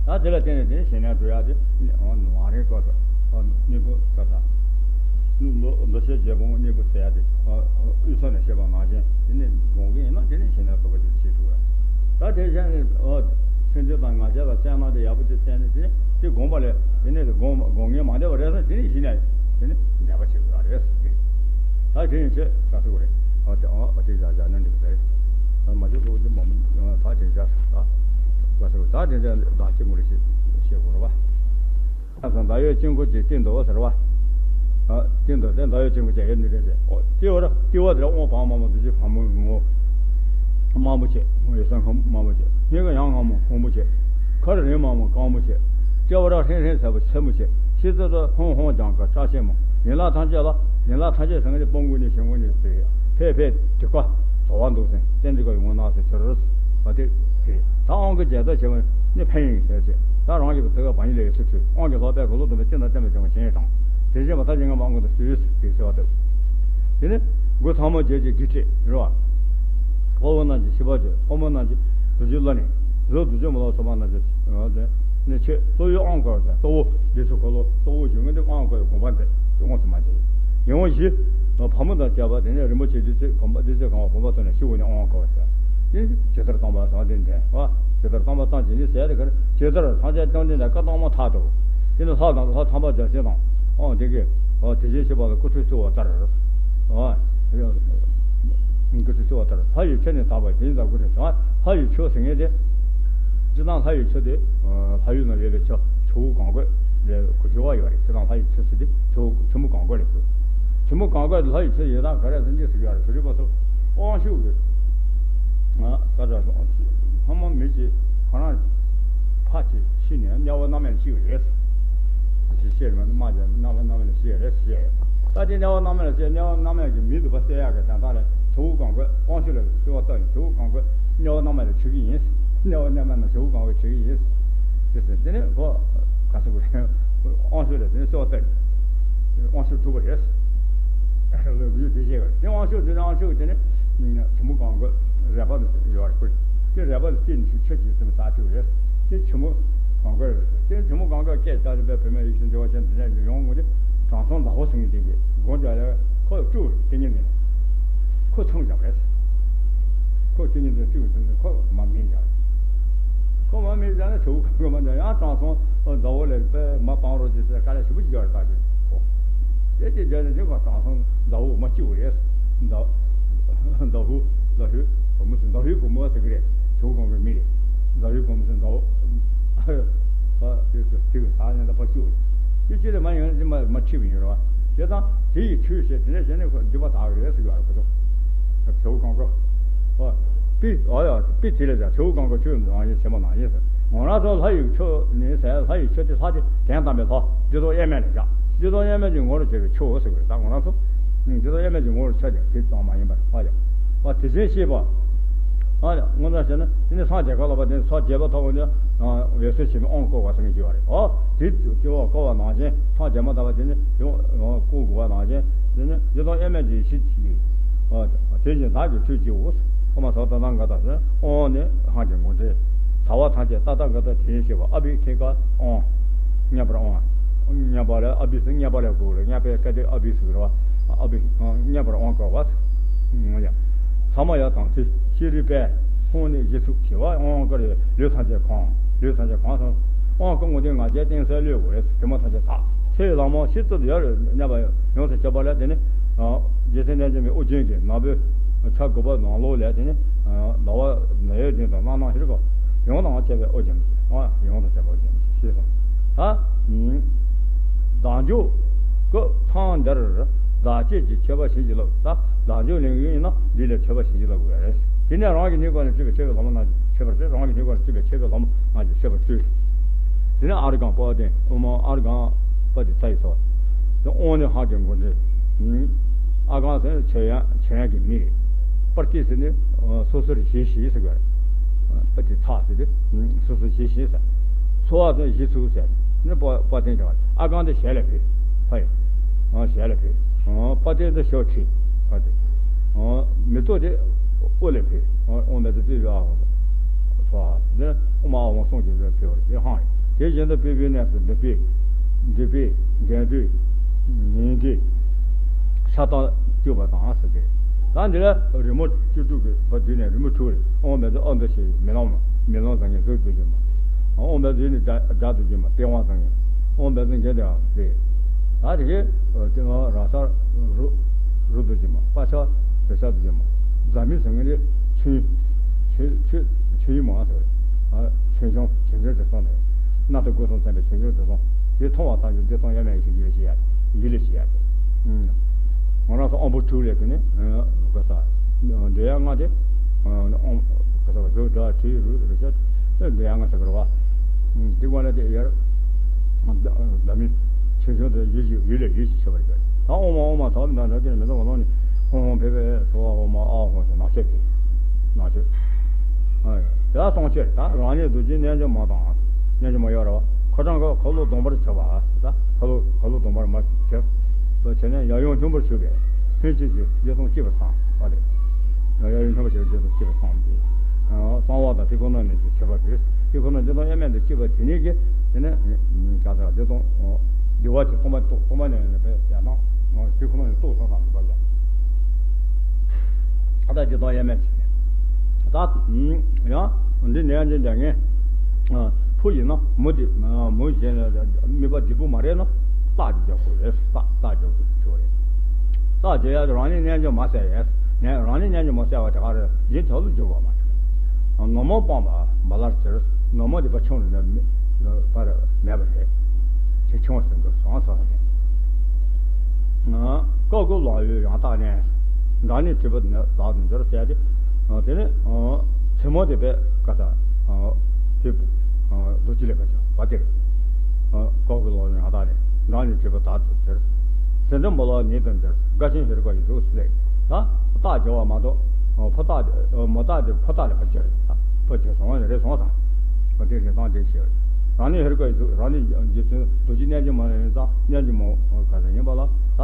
ད་དེ་ལ་བརྟེན་ནས་དེ་ཞེ་ནས་འགྲོ་ཡག་དེ་མ་རེད་སྐབས་སུ་གཉེན་པོ་སྐབས་སུ་འདུ་བྱེད་བརྒྱད་སྤོང་གཉེན་པོ་ཟེར་ཡག་དེ་དབུས་ས་ནས་བཤད་པ་ནང་བཞིན་དེ་ནས་དགོངས་ཀྱི་ཡིན་ན་དེ་ནས་ཞེ་ནས་རྟོགས་པ་ཅིག་ཤེས་ཐུབ་པ། ད་དེ་གཞན་ནས་སེམས་ཅན་དང་ང་རྒྱལ་དང་བཙན་ན་དེ་ཡག་པོ་ཅིག་བཙན་ནས་དེ་ནས་དེ་དགོངས་པ་ལས་དེ་ནས་དེ་དགོངས་དགོངས་ངེས་མ་འདས་པ་རེད་ན་དེ་ནས་གཞི་ནས་དེ་ནས་འདས་པ་ཅིག་ཡོད་རེད། ད་དེ་ཡིན་ཕྱིར་ས་ཐུག་རེད། ཨ་དེ་ཨ་དེ་བཞག་བཞག་ན་འགྲིག་གི་རེད། ད་མ་བྱུང་ཚོགས་ཀྱི་མ་མི་ད་དེ་བཞག་ད་ད་དེ་བཞག་ད་དེ་བཞག་བདག་གཅིག་ངོ་རེ་ཞིག་བཤད་དགོས་རེད་བ། ཨ་ཙང་བདག་ཡོད་དཀྱིལ་འཁོར་གྱི་སྟེང་དུ་ཟེར་བ། ཨ་སྟེང་དུ་དེ་བདག་ཡོད་དཀྱིལ་འཁོར་གྱི་ཡོད་ནི་རེད་ཟེར། ཨོ་ལྟེ་བར་ལྟེ་བ་དེར་དབང་བ་མ་མོ་དུ་ཅི་བ་མོ་ངོ་། དམར་པོ་བྱས་ངོ་ཡོད་ས་ངམ་དམར་པོ་བྱས་སྙེ་ག་ཡང་ངམ་སྔོན་པོ་བྱས། ཁར་རིང་མ་མོ་སྐམ་པོ་བྱས། ལྕེ་བར་ཧྲེང་ཧྲེང་ཟེར་བ་ཆེན་པོ་བྱས། ཤི་ཙི་ཙི་ཧོང་ཧོང་ལྗང་ཁ་སྐྲ་ཆེན་མོ། ཡན་ལག་ཐམས་ཅད་ལ་ཡན་ལག་ཐམས་ཅད་ཟེར་མཁན་དེ་སྤོ་མགུ་ནས་ཞེ་མགུ་ནས་བྲིས། ཕེ་ཕེ་དྲི་ཀ་ཟོ་བ་འདུག་ཟེར་བསྟན་དྲི་ཀ་ཡོང་ན་ཟེར་ཕྱིར་བ་དེ་བྲིས། ད་དབང་གི་རྒྱལ་ཚབ་ཆེ་བ་ནི་ཕན་ཡིན་ཟེར་ཅེས་ད་རང་གི་ཐུགས་ཀ་བ་ཉིད་ལས་ཡོད་ཚུལ་ཁྲོད་དབང་གི་ལྷོ་པའི་གོ་ལོ་བསྡོམས་པའི་སྟེང་དང་བརྟེན་པའི་བྱ་བ་གཞན་ཡང་དང་། དེ་བཞིན་མ་ཐག་ཅིང་ངམ་དབང་གི་དུ་སུས་ཟེར་བ་དེ། དེ་ནི་མགུ་ཐལ་མོ་སྦྱར་གྱི་སྒྱུ་སྤྲས་རེད་བ། དཔའ་བོ་རྣམས་ཀྱི་ཤི་བ་བརྗོད་དཔའ་མོ་རྣམས་ཀྱི་བདུད་རྩི་བླུགས་ནས་བཟོ་བདུད་རྩི་མ་ལོག་སོགས་པ་རྣམས་ཀྱི་ནི་ཆོས་གཙོ་བོའི་དབང་བསྐུར་བ་དང་གཙོ་བོ་འདི་ཚོ་འཁོར་ལོ་གཙོ་བོ་གཞུང་གི་དབང་བསྐུར་བའི་དགོངས་པ་མཛད་དབང་དུ་མ་བྱས། ཉེ་བ་བཞི། ཕག་མོ་དང་བཅས་པ་དེ་ནས་རིན་པོ་ཆེ་བདུད་རྩི་བུམ་པ་བདུད་རྩི་གང་བ་བུམ་པ་ཐོབ་ནས་ཤི་བོ་ནས་དབང་བསྐུར་བ་ཟེར། དེ་ཇི་ལྟར་བཏང་བ་བཟང་དེ་འདྲ་བ། ཇི་ལྟར་བཏང་བ་བཏང་བྱེད་ནི་ཟེར་དེ་གར་ཇི་ལྟར་ཐམས་ཅད་བཅོམ་ལྡན་འདས་བཀའ་བཏང་མ་ཐག་ཏུ། དེ་ནི་ལྷ་དང་ལྷ་ཚངས་པ་བརྒྱ་བྱིན་དང་། ཨོ་དེ་གས། ཨོ་དེ་བཞིན་གཤེགས་པ་ལ་སྐུ་ཁྲུས་གསོལ་བ་ལྟར། ཨོ། སྐུ་ཁྲུས་གསོལ་བ་ལྟར་ལྷ་ཡི་ཆུ་ནི་དག་པ་དེ་ཡིན་ཙང་སྐུ་ཁྲུས་གསོལ་ལྷ་ཡི་ཆུ་ཟེར་མཁན་དེ། སྤྱིར་བཏང་ལྷ་ཡི་ཆུ་དེ། ལྷ་ཡུལ་ན་ཡོད་པའི་ཆུ་ཆུ་བོ་གངས་རྒོད་ལས་གོ་ཞུ་བ་ཡོད་རེད། སྤྱིར་བཏང་ལྷ་ཡི་ཆུ་ཟེར་དེ་ཆུ་བོ་ཆུ་མོ་གངས་རྒོད་ལས་གོ་ཆུ་མོ་གངས་རྒོད་དེ་ལྷ་ཡི་ཆུ་ཡིན་ན་ག་རེ་ཟེར་གྱི་ཟེར་གྱི་ཡོད་རེད། བོད་རིག་པ་ཚོ་དབང་ཕྱུག་གི་ང་ད་ལྟ་ལྷ་མོ་མི་གཅིག་ཁོ་རང་ཕ་གཅིག་ཤི་ནས་དམྱལ་བ་རྣམ་སྨིན་ལ་སྐྱེས་པ་རེད། ཞེས་བཤད་རེད། དམྱལ་བ་རྣམ་སྨིན་ལ་སྐྱེས་རེད་ཞེས། ད་དེ་དམྱལ་བ་རྣམ་སྨིན་ལ་སྐྱེས། དམྱལ་བ་རྣམ་སྨིན་གྱི་མི་འདུག་པ་བསད་ཡག་གི་དོན་དག་ལ་ཆུ་བོ་གངས་རྒོད་དབང་ཕྱུག་ལ་གསོལ་བ་བཏབ་ནས་ཆུ་བོ་གངས་རྒོད་དམྱལ་བ་རྣམ་སྨིན་ལ་བྱུག་གི་ཡིན། དམྱལ་བ་རྣམ་སྨིན་ལ་ཆུ་བོ་གངས་རྒོད་བྱུག་གི་ཡིན། དེ་ཟེར་དེ་ནས་ཁོ་ག་ཚོད་དབང་ཕྱུག་ལ་དེ་ནས་གསོལ་བ་བཏབ་ནས་དབང་ཕྱུག་ཐུབ་པ་རེད། ལོ་རྒྱུས་དེ་བཤད་པ་རེད། དེ་དབང་ཕྱུག་དེ་ནས་དབང་ཕྱུག་དེ་ནས་ཆུ་མོ་གངས་རྒོད་རལ་པ་ཡོད་རེད། དེ་རལ་པ་ལ་བརྟེན་ནས་ཆུ་ཆུ་ཅིག་ཙམ་ཟག་བཅུག་རེད། དེ་ཆུ་མོ་གངས་རྒོད་རེད། དེ་ཆུ་མོ་གངས་རྒོད་སྐད་ལྟ་རེད་པས་བུད་མེད་ཡིད་བཞིན་འགྱུར་བ་ཅན་དེ་འདྲ་ཡོང་ངོ་དེ་དྲང་སྲོང་ཟླ་བོ་ཟེར་མཁན་དེ་གིས་སྒོ་རྒྱག་ཡ་ཁོ་སྤྲུགས་དེ་ཉིད་ནས་ཁོ་མཚོན་བཞག་རེད། ཁོ་དེ་ཉིད་ནས་སྤྲུགས་ཟེར་ནས་ཁོ་མ་མིན་བཞག་ཁོ་མ་མིན་བཞག་ན་ཆུ་བོ་གངས་རྒོད་མ་འདྲ་ཡང་དྲང་སྲོང་ཟླ་བོ་ལས་པས་མ་སྤང་རོགས་ཅིག་ཟེར་དཀའ་ལས་ཞེ་པོ་ཅིག་ཡོད་རེད། ད་དེ་ཁོ་དེ་དེ་བྱས་ནས་དེ་ཁོ་དྲང་སྲོང་ཟླ་བོ་མ་སྐྱིད་པོ་རེད། ཟླ་ཟླ་བོ་ཟླ་བོ་བུ་མོ་ཟེར་ཟླ་བོའི་བུ་མོ་ཟེར་གི་རེད། ཆུ་བོ་གངས་རྒོད་མི་རེད། ཟླ་བོའི་བུ་མོ་ཟེར་ཟླ་བོ། ཨ་དེ་ཚོ་དེ་གི་ཟག་ཉན་ད་ཕར་བཅུག་རེད། དེ་ཅི་ལས་མ་ཡོང་ཅི་མ་མ་ཁྲིད་པ་ཡིན་རེད་བ། བྱས་ཙང་དེ་ཡི་ཆོས་བཤད་དེ་ནས་བྱས་ནས་ཁོ་འདི་པ་དག་གི་རེད་ཟེར་གི་ཡོད་རེད་ཁོ་ཚོ། ཆུ་བོ་གངས་རྒོད། ཨ་པི་ཨ་ཡ་པི་དེ་ལས་ཀྱང་ཆུ་བོ་གངས་རྒོད་ཆུ་ཡི་རང་བཞིན་ཆེན་པོ་ནང་བཞིན་ཟེར། ང་རང་ཚོ་ལྷ་ཡི་ཆུ་ནི་ཟེར། ལྷ་ཡི་ཆུ་དེ་ལྷ་དེ་དོན་དམ་པའི་ལྷ་འདི་ཚོ་དབྱེར་མེད་ལ་བཞག་འདི་ཚོ་དབྱེར་མེད་ཀྱི་ངོ་བོར་བྱས་པའི་ཆུ་ཟེར་གི་རེད། ད་ང་རང་ཚོ་འདི་ཚོ་དབྱེར་མེད་ཀྱི་ངོ་བོར་ཆ་ཅིག་དེ་ཙམ་མ་ཡིན་པར་ཧ་ལས་པ་དེ་བཞིན་གཤེགས་པ། ཨ་ནི་སྔོན་བྱས་ན་དེ་ནི་སངས་རྒྱས་ག་ལ་བ་དེ་ནི་སངས་རྒྱས་པ་ཐོབ་པ་ནི་འོད་གསལ་ཆེན་པོའི་དབང་བསྐུར་བ་ཟེར་མཁན་ཅིག་ཡོད་རེད། ཨོ་དེ་དེ་དབང་བསྐུར་བ་ནང་བཞིན་སངས་རྒྱས་མ་ཐོབ་པ་དེ་ནི་དེ་དབང་བསྐུར་དགོས་པ་ནང་བཞིན་དེ་ནི་ཇི་ལྟར་དབྱེར་མེད་ཀྱི་ཡེ་ཤེས་ཀྱི། ཨ་དེ་བཞིན་བདག་གི་ཐུགས་རྗེའོ། ཨོ་མ་ས་ཏ་ཐཱ་ག་ཏ་ཟེར། དབང་ནི་སངས་རྒྱས་དངོས་འབྲེལ། ས་བ་ཐམས་ཅད་ཏ་ཐཱ་ག་ཏ་དེ་བཞིན་གཤེགས་པ། ཨ་བྷི་ཁེ་ཀ་དབང་། མཉམ་པར་དབང་། མཉམ་པ་ལ་ཨ་བྷི་ཟེར། མཉམ་པ་ལ་གོ་རེད། མཉམ་པའི་སྐད་དེ་ཨ་བྷི་ཟེར་རེད་བ། ཨ་བྷི་མཉམ་པར་དབང་བསྐུར་བ། ཡ། ས་མ་ཡ་དང་ཐུག་ཤེས་རིག་པས། ཁོང་ནི་རྗེས་ཐུགས་ཆེ་བ། དབང་བསྐུར་ཡི་ལུས་ཐམས་ཅད་གང་། ལུས་ཐམས་ཅད་གང་སོང་། དབང་བསྐུར་དངོས་བསྟན་ང་རྒྱལ་གཏིང་གསལ་ལུས་འོད། དེ་མ་ཐམས་ཅད་དག་ཆེ་བའི་ལམ་མ་ཤེས་ཚུལ་དུ་ཡར་མཉམ་པ་ཡོངས་སུ་གྱུར་པ་ལ་དེ་ནི། རྗེ་བཙུན་རྣལ་འབྱོར་མའི་ཨོ་རྒྱན་གྱི་ནང་པའི་ཆ་དགུ་པ་ནང་ལོགས་ལས་དེ་ནི། ཟླ་བ་ནག་ཡོད་ཅན་དང་སྣང་སྣང་ཧེ་རུ་ཀ། ཡང་དག་བྱེད་པའི་ཨོ་རྒྱན་མ་ཞིག་ཡང་དག་བྱེད་པའི་ཨོ་རྒྱན་མ་ཞིག་ཞེས་སོ། ད། བདག་འཇུག་གི་མཚམས་འདིར་བདག་བསྐྱེད་ཀྱི་མཆོད་པ་བྱིན་གྱིས་བརླབ། ད་བདག་འཇུག་ལེན་གྱི་ཡིན་ན་འདི་ལ་མཆོད་པ་བྱིན་གྱིས་བརླབ་དགོས་རེད། དེ་ནས་རང་གི་སྙིང་ཁོང་ནས་སྤྲུལ་པའི་མཆོད་པའི་ལྷ་མོ་རྣམས་ཀྱི་མཆོད་པར་བྱེད། རང་གི་སྙིང་ཁོང་ནས་སྤྲུལ་པའི་མཆོད་པའི་ལྷ་མོ་རྣམས་ཀྱི་མཆོད་པར་བྱེད། དེ་ནས་ཨཱ་རུ་ཀ་པ་ཏི་ཨོཾ་ཨཱ་རུ་ཀ་པ་ཏི་ཚ་ཡི་སོགས། དབང་ནི་སངས་རྒྱས་དངོས་འབྲེལ། ཨ་གང་ཟེར་ན་མཆོད་ཡོན་མཆོད་ཡོན་གྱི་མིང་རེད། པར་ཏི་ཟེར་ནི་སོ་སོར་བཞེས་ཤིང་ཟེར་དགོས་རེད། པར་ཏི་ཚ་ཟེར་དུས་སོ་སོར་བཞེས་ཤིང་ཟེར། ཚོ་བ་དང་བཞེས་ཚུལ་ཟེར་ནི་པ་པ་ཏི་འདྲ་བ། ཨ་གང་དེ་ཞལ་ལ་ཕུལ། ཕ་ཡི། ཞལ་ལ་ཕུལ། པ་ཏི་དེ་ཞབས་ཕྱི། ཕ་ཏི། མེ་ཏོག་དེ་དབུ་ལ་ཕུལ། ཨོཾ་བཛྲ་ཏི་ཡ་ཧོ། སྭཱ་ཧཱ། དེ་ནས་ཨོཾ་ཨཱཿཧཱུྃ་སོགས་ཀྱི་ཕུལ་བ་རེད། དེ་ཧང་རེད། དེ་བཞིན་དུ་སྤེལ་པའི་གནས་སུ་འདི་པའི། འདི་པའི་འགལ་འདུས་ཉེས་འདྲེས་ཤ་སྟག་གཅོད་པ་དང་ཟེར་ཏེ། ད་འདི་ལ་རི་མོ་བཅུ་དྲུག་གི་བ་བསྡུས་ནས་རི་མོ་དྲུག་རེད། ཨོཾ་བཛྲ་ཨ་འདི་ཞེས་མེ་ལོང་མ། མེ་ལོང་བཟང་ངན་གཟུགས་བསྡུ་བྱེད་མ། ཨོཾ་བཛྲ་འདི་ནི་སྒྲ་སྒྲ་བསྡུ་བྱེད་མ། སྟེང་བ་བཟང་ངན། ཨོཾ་བཛྲ་འགལ་འདུས་ཨ་ཟེར། ད་དེ་གའི་སྟེང་བ་ར་ས་རུ་རུ་བསྡུ་བྱེད་མ། པ་ཤ་རི་ཤ་བསྡུ་བྱེད་མ། ཛ་མི་ཟེར་མཁན་དེ་ཆོས་ཆོས་ཆོས་ཆོས་ཡིན་མ་ཟེར། ཨ་ཆོས་སྐྱོང་ཆོས་སྐྱོང་དེ་སོང་དེ། རྣམ་ཐར་སྐུ་གསུམ་མཚན་པའི་ཆོས་སྐྱོང་དེ་སོང་། དེ་མཐོང་བ་ཐམས་ཅད་འདི་མཐོང་ཡ་མེད་ཞིག་ཡིད་ལ་བྱེད་ཡ། ཡིད་ལ་བྱེད་ཡ་དེ། ང་རང་ཚོ་ཨོཾ་པོ་དྲུག་ལས་དེ་ནི་ག་ས་འདོད་ཡ་ལྔ་དེ་ཨོཾ་ག་ས་བ་རུ་སྒྲ་དྲི་རུ་རེ་ཤ་འདོད་ཡ་ལྔ་ཟེར་གི་རེད་བ། དེ་དགོན་ལ་དེ་ཡར་ད་མི་ཆོས་སྐྱོང་དེ་ཡིད་ཀྱི་ཡིད་ལ་ཡིད་ཀྱི་ཆེ་བར་བྱ། ད་ཨོཾ་ཨོཾ་ཨཱཿཧཱུྃ་ཟེར་བ་མི་འདྲ་འདྲ་དེ་ནི་མི་འདུག་ག་ལོང་ནི་ཧཱུྃ་ཧཱུྃ་ཕཊ་ཕཊ་སྭཱ་ཧཱ་ཨོཾ་ཨཱཿཧཱུྃ་ཟེར་ནང་བཤད་དེ། ནང་བཤད། དེ་ལ་སྟོང་ཆེར་ད་རང་ཉིད་རྡོ་རྗེ་རྣལ་འབྱོར་མ་དང་། རྣལ་འབྱོར་མ་ཡོད་རེད་བ། ཁ་གྲངས་ཀ་ཁ་ལོ་སྡོམ་པར་བྱ་བ། ད་ཁ་ལོ་ཁ་ལོ་སྡོམ་པར་མ་བྱ། དེ་བྱས་ནས་ཡབ་ཡུམ་སྙོམས་པར་ཞུགས་པས་ལྷན་ཅིག་ཏུ་བདེ་སྟོང་སྐྱེས་པར་བསམ་པ་རེད། ཡབ་ཡུམ་སྙོམས་པར་ཞུགས་པས་བདེ་སྟོང་སྐྱེས་པར་བསམ་སྟེ། གསང་བ་དང་དེ་ཁོ་ན་ནས་ཀྱི་མཆོད་པ་ཕུལ། དེ་ཁོ་ན་བདེ་སྟོང་དབྱེར་མེད་དུ་སྐྱེས་པ་དེ་ཉིད་ཀྱིས་དེ་ནས་ག་ས་བདེ་སྟོང་འདུལ་བ་དེ་སྟོང་པ་སྟོང་པ་ནས་ཕེབས་ཡང་ན་དེ་ཁོ་ན་ནས་རྟོགས་སོང་བསམ་པ་ལ། ཨ་ད་བདེ་སྟོང་དབྱེར་མེད་ཅིག་ད་ཡང་འདི་ནས་འདི་འདྲ་ངས་ཕོ་ཡིན་ན་མོ་དེ་མོ་གཞན་ལ་དམིགས་པ་བདེ་པོ་མ་རེད་ན་རྟགས་ཀྱི་རྒྱབ་ཁུག་རེད། རྟགས་རྟགས་རྒྱབ་ཁུག་ཆོག་རེད། རྟགས་རྒྱབ་ཡ་དེ་རང་ཉིད་རྣལ་འབྱོར་མ་གསལ་ཡས་ནས་རང་ཉིད་རྣལ་འབྱོར་མ་གསལ་བ་དེ་ག་རེད། གཞན་དག་ལ་འཇུག་པ་མ་ཆོག་ནོར་མོངས་སྤངས་པ་འབར་བར་གྱུར། ནོར་མོངས་དེ་ཕར་ཆུང་རུ་ནས་ཕར་མེད་པ་རེད། དེ་ཆུང་ཟིན་དགོས་སོང་ས་རེད། ཀ་ཀུ་ལང་ཡུལ་ཡང་དག་གནས། བདག་ཉིད་བྲིས་པ་ནི་བདག་ཏུ་འགྱུར་ཟེར་ཏེ། དེ་ནས་ཚེ་མོ་དེ་བས་ཀ་ས་དེ་རྡོ་རྗེ་ལས་ཀ་ཅང་བ་དེ་རེད། ཀ་ཀུ་ལང་ཡུལ་ཡང་དག་གནས། བདག་ཉིད་བྲིས་པ་བདག་ཏུ་འགྱུར། ཟེར་འདོན་འབོལ་བ་ཉིད་དུ་འགྱུར། དགའ་ཆེན་ཧེ་རུ་ཀ་ཡི་གཟུགས་སུ་ལེགས། ད་རྟགས་སྦྱོར་བ་མ་གཏོགས་ཕོ་རྟགས་མོ་རྟགས་དེ་ཕོ་རྟགས་ལས་ཕར་གྱུར་རེད། ད་ཕར་གྱུར་སོང་བ་རེད་སོང་ཙང་། ད་དེ་རེད་སོང་དེ་ཤེས་རེད། རང་ཉིད་ཧེ་རུ་ཀ་ཡི་གཟུགས་རང་ཉིད་རྗེ་བཙུན་རྡོ་རྗེ་རྣལ་འབྱོར་མ་ཡིན་ཙང་རྣལ་འབྱོར་མ་ག་ས་ཡིན་པ་ལ་ད་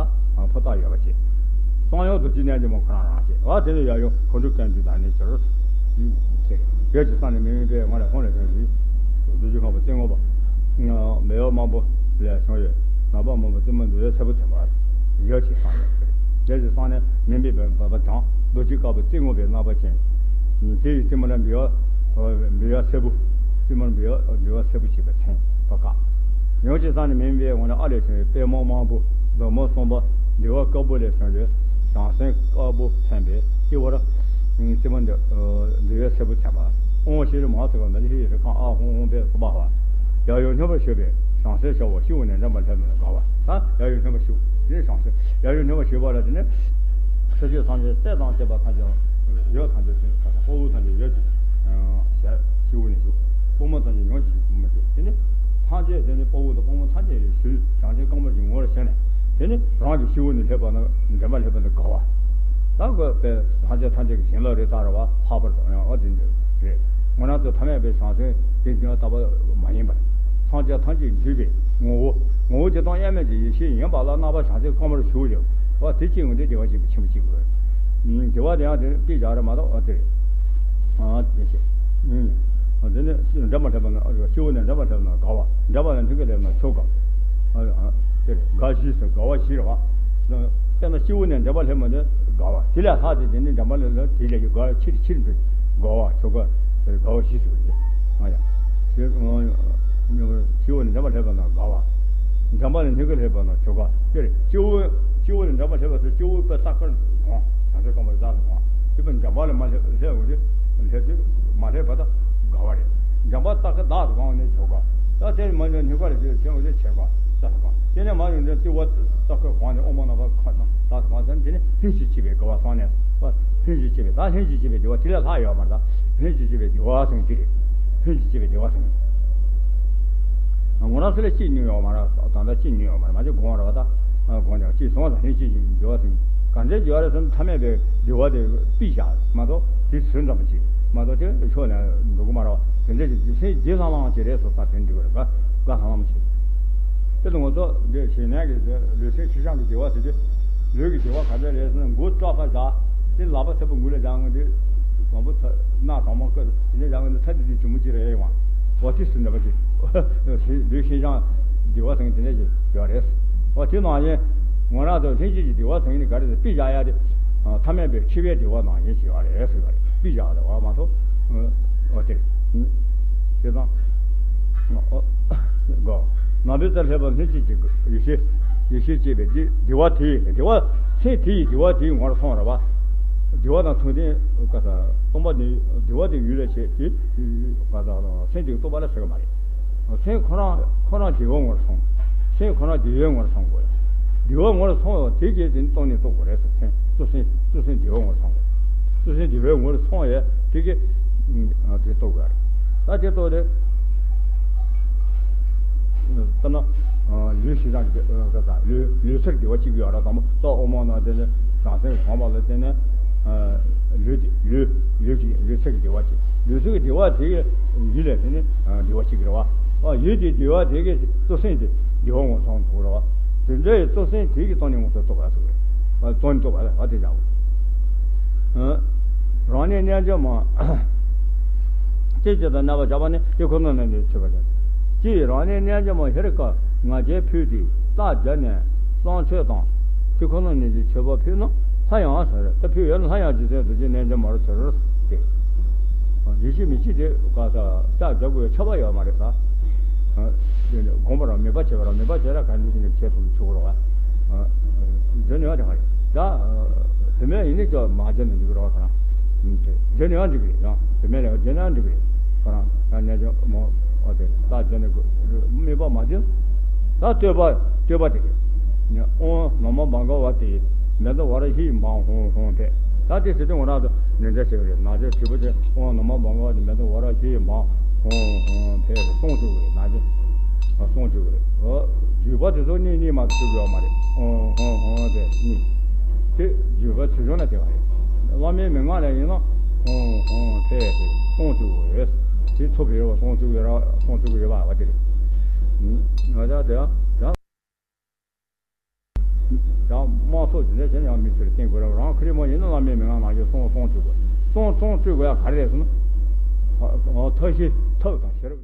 ཕོ་རྟགས་ཡོད་པ་བྱེད། གསང་ཡུམ་རྡོ་རྗེ་རྣལ་འབྱོར་མ་ཁོ་རང་རང་བྱེད་བ་དེ་ནི་ཡབ་ཡུམ་གང་འགྲུབ་ཀུན་འདུས་བདག་ཉིད་གྱུར། ཡོད་ཅེས་གསུངས་ནས་མི་དམིགས་པའི་ངང་ལས་ཁོང་ལས་བྱུང་ཞིང་། རྡོ་རྗེ་ཁང་བུ་རྩེ་ངོ་པ། མེ་འོད་མང་པོ་ལས་བྱུང་ཡོད། ནག་པ་མང་པོ་རྩེ་མོ་འདི་ཡོད་ཚད་པོ་ཐེམ་པ། ཡོད་ཅེས་གསུངས་ཡོད། ཡོད་ཅེས་གསུངས་ནས་མི་དམིགས་པའི་འབད་པ་དང་རྡོ་རྗེ་དཀར་པོ་རྩེ་ངོ་པའི་རྣམ་པ་ཅན། དེ་ཡི་རྩེ་མོ་ལ་འབེལ་བ་འབེལ་བ་སེར་པོ། རྩེ་མོ་ལ་འབེལ་བ་འབེལ་བ་སེར་པོ་ཞེས་པའི་མཚན་པ་བཀག་ཡོད་ཅེས་གསུངས་ནས་མི་དམིགས་པའི་ངང་ལས་ཨ་ལས་བྱུང་བའི་པད་མོ་མང་པོ་འཛོམས་མོ་གསུམ་པ་འདི་བ་དཀར་པོ་ལས་བྱུང་བའི་བྱང་སེམས་དཀར་པོ་ཐེམ་པས་སྐྱེ་བར། རྩེ་མོ་འདི་འདི་བའི་སེར་པོ་ཐེམ་པ། ཨོཾ་ཤྲཱི་མ་ཧཱ་སེར་པ་མ་ཎི་ཧེ་རི་ཁ་ཨ་ཧོ་ཧོ་པེ་སྭ་བྷཱ་ཧ། ཡབ་ཡུམ་སྙོམས་པར་ཞུགས་པས་བྱང་སེམས་ཤར་བ་ཤི་བོ་ནས་འདྲེན་པ་སླེབས་ནས་དགའ་བ། ད་ཡབ་ཡུམ་སྙོམས་པར་ཞུགས་དེ་ནས་བྱང་སེམས་ཡབ་ཡུམ་སྙོམས་པར་ཞུགས་པ་ལ་དེ་ནས་སྲིད་ཞིའི་སངས་རྒྱས་སྲས་དང་བཅས་པ་ཐམས་ཅད་ཡོད་ཐམས་ཅད་དེ་དཔའ་བོ་ཐམས་ཅད་ཡོད་ཀྱི་ཞལ་ཤི་བོ་ནས་ཞུགས། དཔའ་མོ་ཐམས་ཅད་ཡོངས་ཀྱི་ཞུགས་མ་ཞུགས་དེ་ནས་ཐམས་ཅད་དེ་ནས་དཔའ་བོ་དང་དཔའ་མོ་ཐམས་ཅད་ཞུགས་བྱང་ཆེན་དཀར་མོ་གྱི་ངོ་བོར་ཞེན་ནས་དེ་ནས་རང་གི་ཤི་བོ་ནས་སླེབས་པ་ན་འདྲེན་པ་སླེབས་པ་ན་དགའ་བ། ད་དགོས་པའི་སངས་རྒྱས་ཐམས་ཅད་ཀྱི་བྱིན་རླབས་རེད་ད་རེད་བ། ལྷག་པར་དུ་ཡང་འོ་དེ་འདྲ་རེད། ངོ་ན་དུ་ཐ་མལ་པའི་བྱང་སེམས་དེ་འདྲ་ལྟ་བུ་མ་ཡིན་པར། སངས་རྒྱས་ཐམས་ཅད་འདུས་པའི་ངོ་བོ། ངོ་བོ་ཇི་ལྟ་བུ་དབྱེར་མེད་ཀྱི་ཡེ་ཤེས་ཡིན་པ་ལ་རྣམ་པར་བྱང་ཆུབ་དཀའ་མོར་ཞུགས་ཀྱང་། འོ་དེ་གཅིག་ཡོང་དུས་བདེ་བ་ཆེན་པོ་ཆེན་པོ་གཅིག་དགོས། ཨུམ། བདེ་བ་དེ་ཡང་དེ་དཔེ་བཞག་རེད་མ་གཏོགས་འོ་དེ་རེད། ཨ་དེ་བྱས། ཨུམ། འདི་ནི་འདྲེན་པ་སླེབས་པ་ན་སྤྱི་བོ་ནས་འདྲེན་པ་སླེབས་ན་དགའ་བ། འདྲེན་པ་ལ་ལྷན་སྐྱེས་སླེབས་ན་མཆོག་དགའ། ཨ་དེ་རེད། དགའ་བཞི་ཟེར་དགའ་བ་བཞི་རེད་བ། དཔེར་ན་སྤྱི་བོ་ནས་འདྲེན་པ་སླེབས་པ་ནི་དགའ་བ། དེ་ལས་ལྷག་སྟེ་དེ་ནི་འདྲེན་པ་ལ་ལ་དེ་ལས་ཀྱི་དགའ་བ་ཆེར་ཆེར་འགྲོ། དགའ་བ་མཆོག་དགའ་ཟེར་དགའ་བ་བཞི་ཟེར་བ་རེད། ཨ་ཡ། དེ་སྤྱི་བོ་ནས་འདྲེན་པ་སླེབས་པ་ན་དགའ་བ། འདྲེན་པ་ལ་ལྷན་སྐྱེས་སླེབས་པ་ན་མཆོག་དགའ། དེ་རེད། སྤྱི་བོ། སྤྱི་བོ་ནས་འདྲེན་པ་སླེབས་པ་ཟེར་སྤྱི་བོའི་དཔེ་རྩ་ཁར་དགོངས། བྱང་ཆུབ་དཀའ་མོ་རྩ་ལ་དགོངས། དེ་དཔེ་འདྲེན་པ་ལ་མ་སླེབས་སླེབས་འོང་དུས་སླེབས་དུས་མ་སླེབས་པ་དང་དགའ་བ་རེད། འདྲེན་པ་རྩ་ཁར་བདག་ཏུ་དགོངས་ནས་མཆོག་དགའ། ད་དེ་མ་ནས་སྣོད་ཀ་ལ་ཆེན་པོ་དེ་ཆེ་དགའ་རྩ་ལ་དགོངས། དེ་ནས་མ་ཡོང་དུས་སྤྱི་བོ་རྩ་ཁར་དགོངས་ནས་དབུ་མ་རྣམ་པར་དག་ཏུ་དགོངས་ཟེར། དེ་ནས་ལྷན་ཅིག་སྐྱེས་པའི་དགའ་བ་སོང་ནས། ལྷན་ཅིག་སྐྱེས་པའི། ད་ལྷན་ཅིག་སྐྱེས་པའི་བདེ་བ་དེ་ལས་ལྷག་ཡོད་མ་རེད། ད་ལྷན་ཅིག་སྐྱེས་པའི་བདེ་བ་ཟེར་དེ་རེད། ལྷན་ཅིག་སྐྱེས་པའི་བདེ་བ་ཟེར། ངོ་རང་སུ་ལ་སྐྱེས་མྱོང་ཡོད་མ་རེད། ད་ལྟ་སྐྱེས་མྱོང་ཡོད་མ་རེད། མ་གཅིག་དགོངས་རེད་བ། ད་དགོངས་ཀྱང་སྐྱེས་སོང་ཙང་ལྷན་ཅིག་སྐྱེས་པའི་བདེ་བ་ཟེར། གང་འདྲའི་བདེ་བ་རེད་ཟེར་ན་ཐ་མལ་པའི་བདེ་བ་དེ་དཔེ་བཞག་མ་གཏོགས་དེ་ཚོད་འཛིན་པ་ཅིག་མ་གཏོགས་དེ་ཕྱོགས་ནས་འགྲོ་གི་མ་རེད་བ། དེ་འདྲ་ཞིག་སེམས་བདེ་ལྷང་ལྷང་ཅིག་རེད་སོ། ས་དེ་འགྲིག་གི་རེད། དགའ་དགའ་ལྷང་ལྷང་ཅིག་དེ་ལ་ང་ཚོ་འདི་ཞེད་སྣང་གི་ལུས་སེམས་ཤིན་སྦྱངས་ཀྱི་བདེ་བ་ཟེར་དུས། ལུས་ཀྱི་བདེ་བ་ག་འདྲ་རེད་ཟེར་ན། མགོ་སྐྲ་ཕར་བཞག་དེ་ལག་པ་ཚ་པོ་མགུ་ལ་བཞག་ང་དེ་དང་པོ་ཚ་སྣ་དང་པོ་བསྐོལ་དེ་འདྲ་བཞག་ང་དེ་ཚ་དེ་དེ་གྱོང་མོ་ཅིག་རེད་ཡོང་བ། འོ་དེ་སུ་འདྲ་པ་ཅིག་ལུས་ཤིན་སྦྱངས་བདེ་བ་ཟེར་དེ་འདྲ་ཞིག་ཡོད་རེད། འོ་དེ་ནང་བཞིན་ངོ་རང་ཚོ་ལྷན་སྐྱེས་ཀྱི་བདེ་བ་ཟེར་ནི་ག་རེ་ཟེར། དཔེ་བཞག་ཡ་དེ་ཐ་མལ་པའི་འཆི་བའི་བདེ་བ་ནང་བཞིན་ཞིག་ཡོད་རེད་ཟེར་བ་རེད། དཔེ་བཞག་རེད་བ་མ་གཏོགས། འོ་དེ་རེད། བྱས་ཙང་། ཨོ། གོ། ནང་པའི་རྩ་ལྷད་པ་ལྷན་སྐྱེས་ཀྱི་ཡེ་ཤེས། ཡེ་ཤེས་སྐྱེས་པའི་བདེ་བདེ་བ་དེ། བདེ་བ། སེམས་དེ་ཡི་བདེ་བ་དེ་ངོར་སོང་རེད་བ། བདེ་བ་དང་མཚུངས་ལྡན་ག་ས་སྟོང་པ་ནི་བདེ་བ་དེ་ཡུལ་ལ་བྱེད་དེ། ག་ས་སེམས་དེ་རྟོགས་པ་ལ་ཟེར་གི་མ་རེད། སེམས་ཁོ་རང་ཁོ་རང་བདེ་བའི་ངོར་སོང་། སེམས་ཁོ་རང་བདེ་བའི་ངོར་སོང་དགོས། བདེ་བའི་ངོར་སོང་བ་དེ་གིས་དེ་ནི་སྟོང་ཉིད་རྟོགས་དགོས་རེད་ཟེར། སེམས་གཙོ་སེམས་གཙོ་སེམས་བདེ་བའི་ངོར་སོང་དགོས། གཙོ་སེམས་བདེ་བའི་ངོར་སོང་བས་དེ་གིས་ཨ་དེ་རྟོགས་དགོས་རེད། ད་དེ་རྟོགས་ཏེ། ལྟ་ན། ལུས་ཤིན་སྦྱངས་ཀྱི་ལུས་ལུས་ཚུལ་བདེ་བ་གཅིག་ཡོད་རེད། དང་པོ་རྩ་དབུ་མ་ནང་དེ་ནས་བྱང་སེམས་གོམས་པ་ལ་བརྟེན་ནས། ལུས་ལུས་ལུས་ཀྱི་ལུས་ཚུལ་གྱི་བདེ་བ་གཅིག་ལུས་ཚུལ་གྱི་བདེ་བ་དེ་གི་ཡུལ་ལ་དེ་ནི་བདེ་བ་གཅིག་རེད་བ། ཡུལ་དེ་བདེ་བ་དེ་གི་གཙོ་སེམས་དེ་བདེ་བ་ངོ་སོང་དུ་རེད་བ། དེ་འདྲའི་གཙོ་སེམས་དེ་གི་སྟོང་ཉིད་ངོ་སོ་རྟོགས་པ་ཟེར་བ་རེད། སྟོང་ཉིད་རྟོགས་པ་ལ་བ་དེ་བཞག་རང་ཉིད་རྣལ་འབྱོར་མ། ཅེས་བྱ་དང་རྣམ་པར་བྱ་བ་ནི་དེ་ཁོ་ན་ནི་མཆོད་པ་དང་། ཅེས་རང་ཉིད་རྣལ་འབྱོར་མ་ཧེ་རུ་ཀ་ང་རྒྱལ་ཕུད་དེ་རྟགས་བརྒྱབ་ནས་བསང་མཆོད་དང་། དེ་ཁོ་ན་ནི་མཆོད་པ་ཕུལ་ན་སླར་ཡང་ཟེར་ད་ཕུལ་ཡོད་ན་སླར་ཡང་རྗེ་བཙུན་རྡོ་རྗེ་རྣལ་འབྱོར་མ་རུ་གྱུར་ཏེ། ཡིད་ཆེས་མི་བྱེད་དེ་ག་ས་རྟགས་བརྒྱབ་དགོས་ཁྱབ་པ་ཡོད་མ་རེད་ད། དགོངས་པ་རང་མོས་པ་བྱེད་པ་རང་མོས་པ་བྱས་ན་ག་འདྲ་ཞིག་ནས་བྱེད་ཐུབ་ཆོག་གི་རེད་བ། འཇོན་ནུས་པ་དེ་ག་རེད་ད། དེ་མིན་ཡིན་ནི་ཅོ་མ་འཇོན་ནས་འགྲིག་གི་རེད་བ་ཁོ་རང་། འཇོན་ནུས་པ་འགྲིག་གི་རེད་ཡང་དེ་མིན་ལས་འཇོན་ནུས་པ་འགྲིག་གི་རེད། ཁོ་རང་ཡང་རྣལ་འབྱོར་མ་འོ་དེ་རྟགས་འཇོན་ནས་དམིགས་པ་མ་འཇོན། ད་བསྟོད་པ་བསྟོད་པ་དེ་རེད། ཨོཾ་ན་མོ་བྷ་ག་ཝ་ཏེ་མེ་ཏ་ཝ་ར་ཧི་མ་ཧོང་ཧོང་ཕེ། ད་དེ་ཟེར་དུས་ང་རང་ཚོ་ནན་ཏན་བྱེད་ཀྱི་རེད། ནང་ཆོས་དྲིལ་བུ་དེ་ཨོཾ་ན་མོ་བྷ་ག་ཝ་ཏེ་མེ་ཏ་ཝ་ར་ཧི་མ་ཧོང་ཧོང་ཕེ་རེད། སོང་བཅུག་གི་རེད། ནང་ཆོས་སོང་བཅུག་གི་རེད། ཨོ་བརྗོད་པ་དེ་ཚོ་གཉིས་གཉིས་མ་གཏོགས་བཅུག་ཡོད་མ་རེད། ཨོཾ་ཧོང་ཧོང་ཕེ་གཉིས། དེ་བརྗོད་པ་ཆེ་ཆུང་ལ་དེ་བ་རེད། བླ་མའི་མན་ངག་ལ་ཡིན་ན་ཧོང་ཧོང་ཕེ་ཕེ་སོང་བཅུག་གི་རེད། དེ་ཚོ་བེ་ར་བ་སོང་བཅུག་ཡོད་ར་སོང་བཅུག་ཡོད་པ་བ་དེ་རེད། ང་ཅག་དེ་ཡང་། ཡང་དམངས་ཚོགས་དེ་འདྲ་བྱས་ན་ཡང་མི་ཚོར་བསྟན་དགོས་ར། རང་ཁེ་རེ་མོ་ཡིན་ན་བླ་མའི་མན་ངག་ནང་བཞིན་སོང་སོང་བཅུག་དགོས། སོང་སོང་བཅུག་དགོས་ཡ་ག་རེ་རེད་ཟེར་ན། ཐབས་ཤེས་ཐབས་དང་ཤེས་རབ།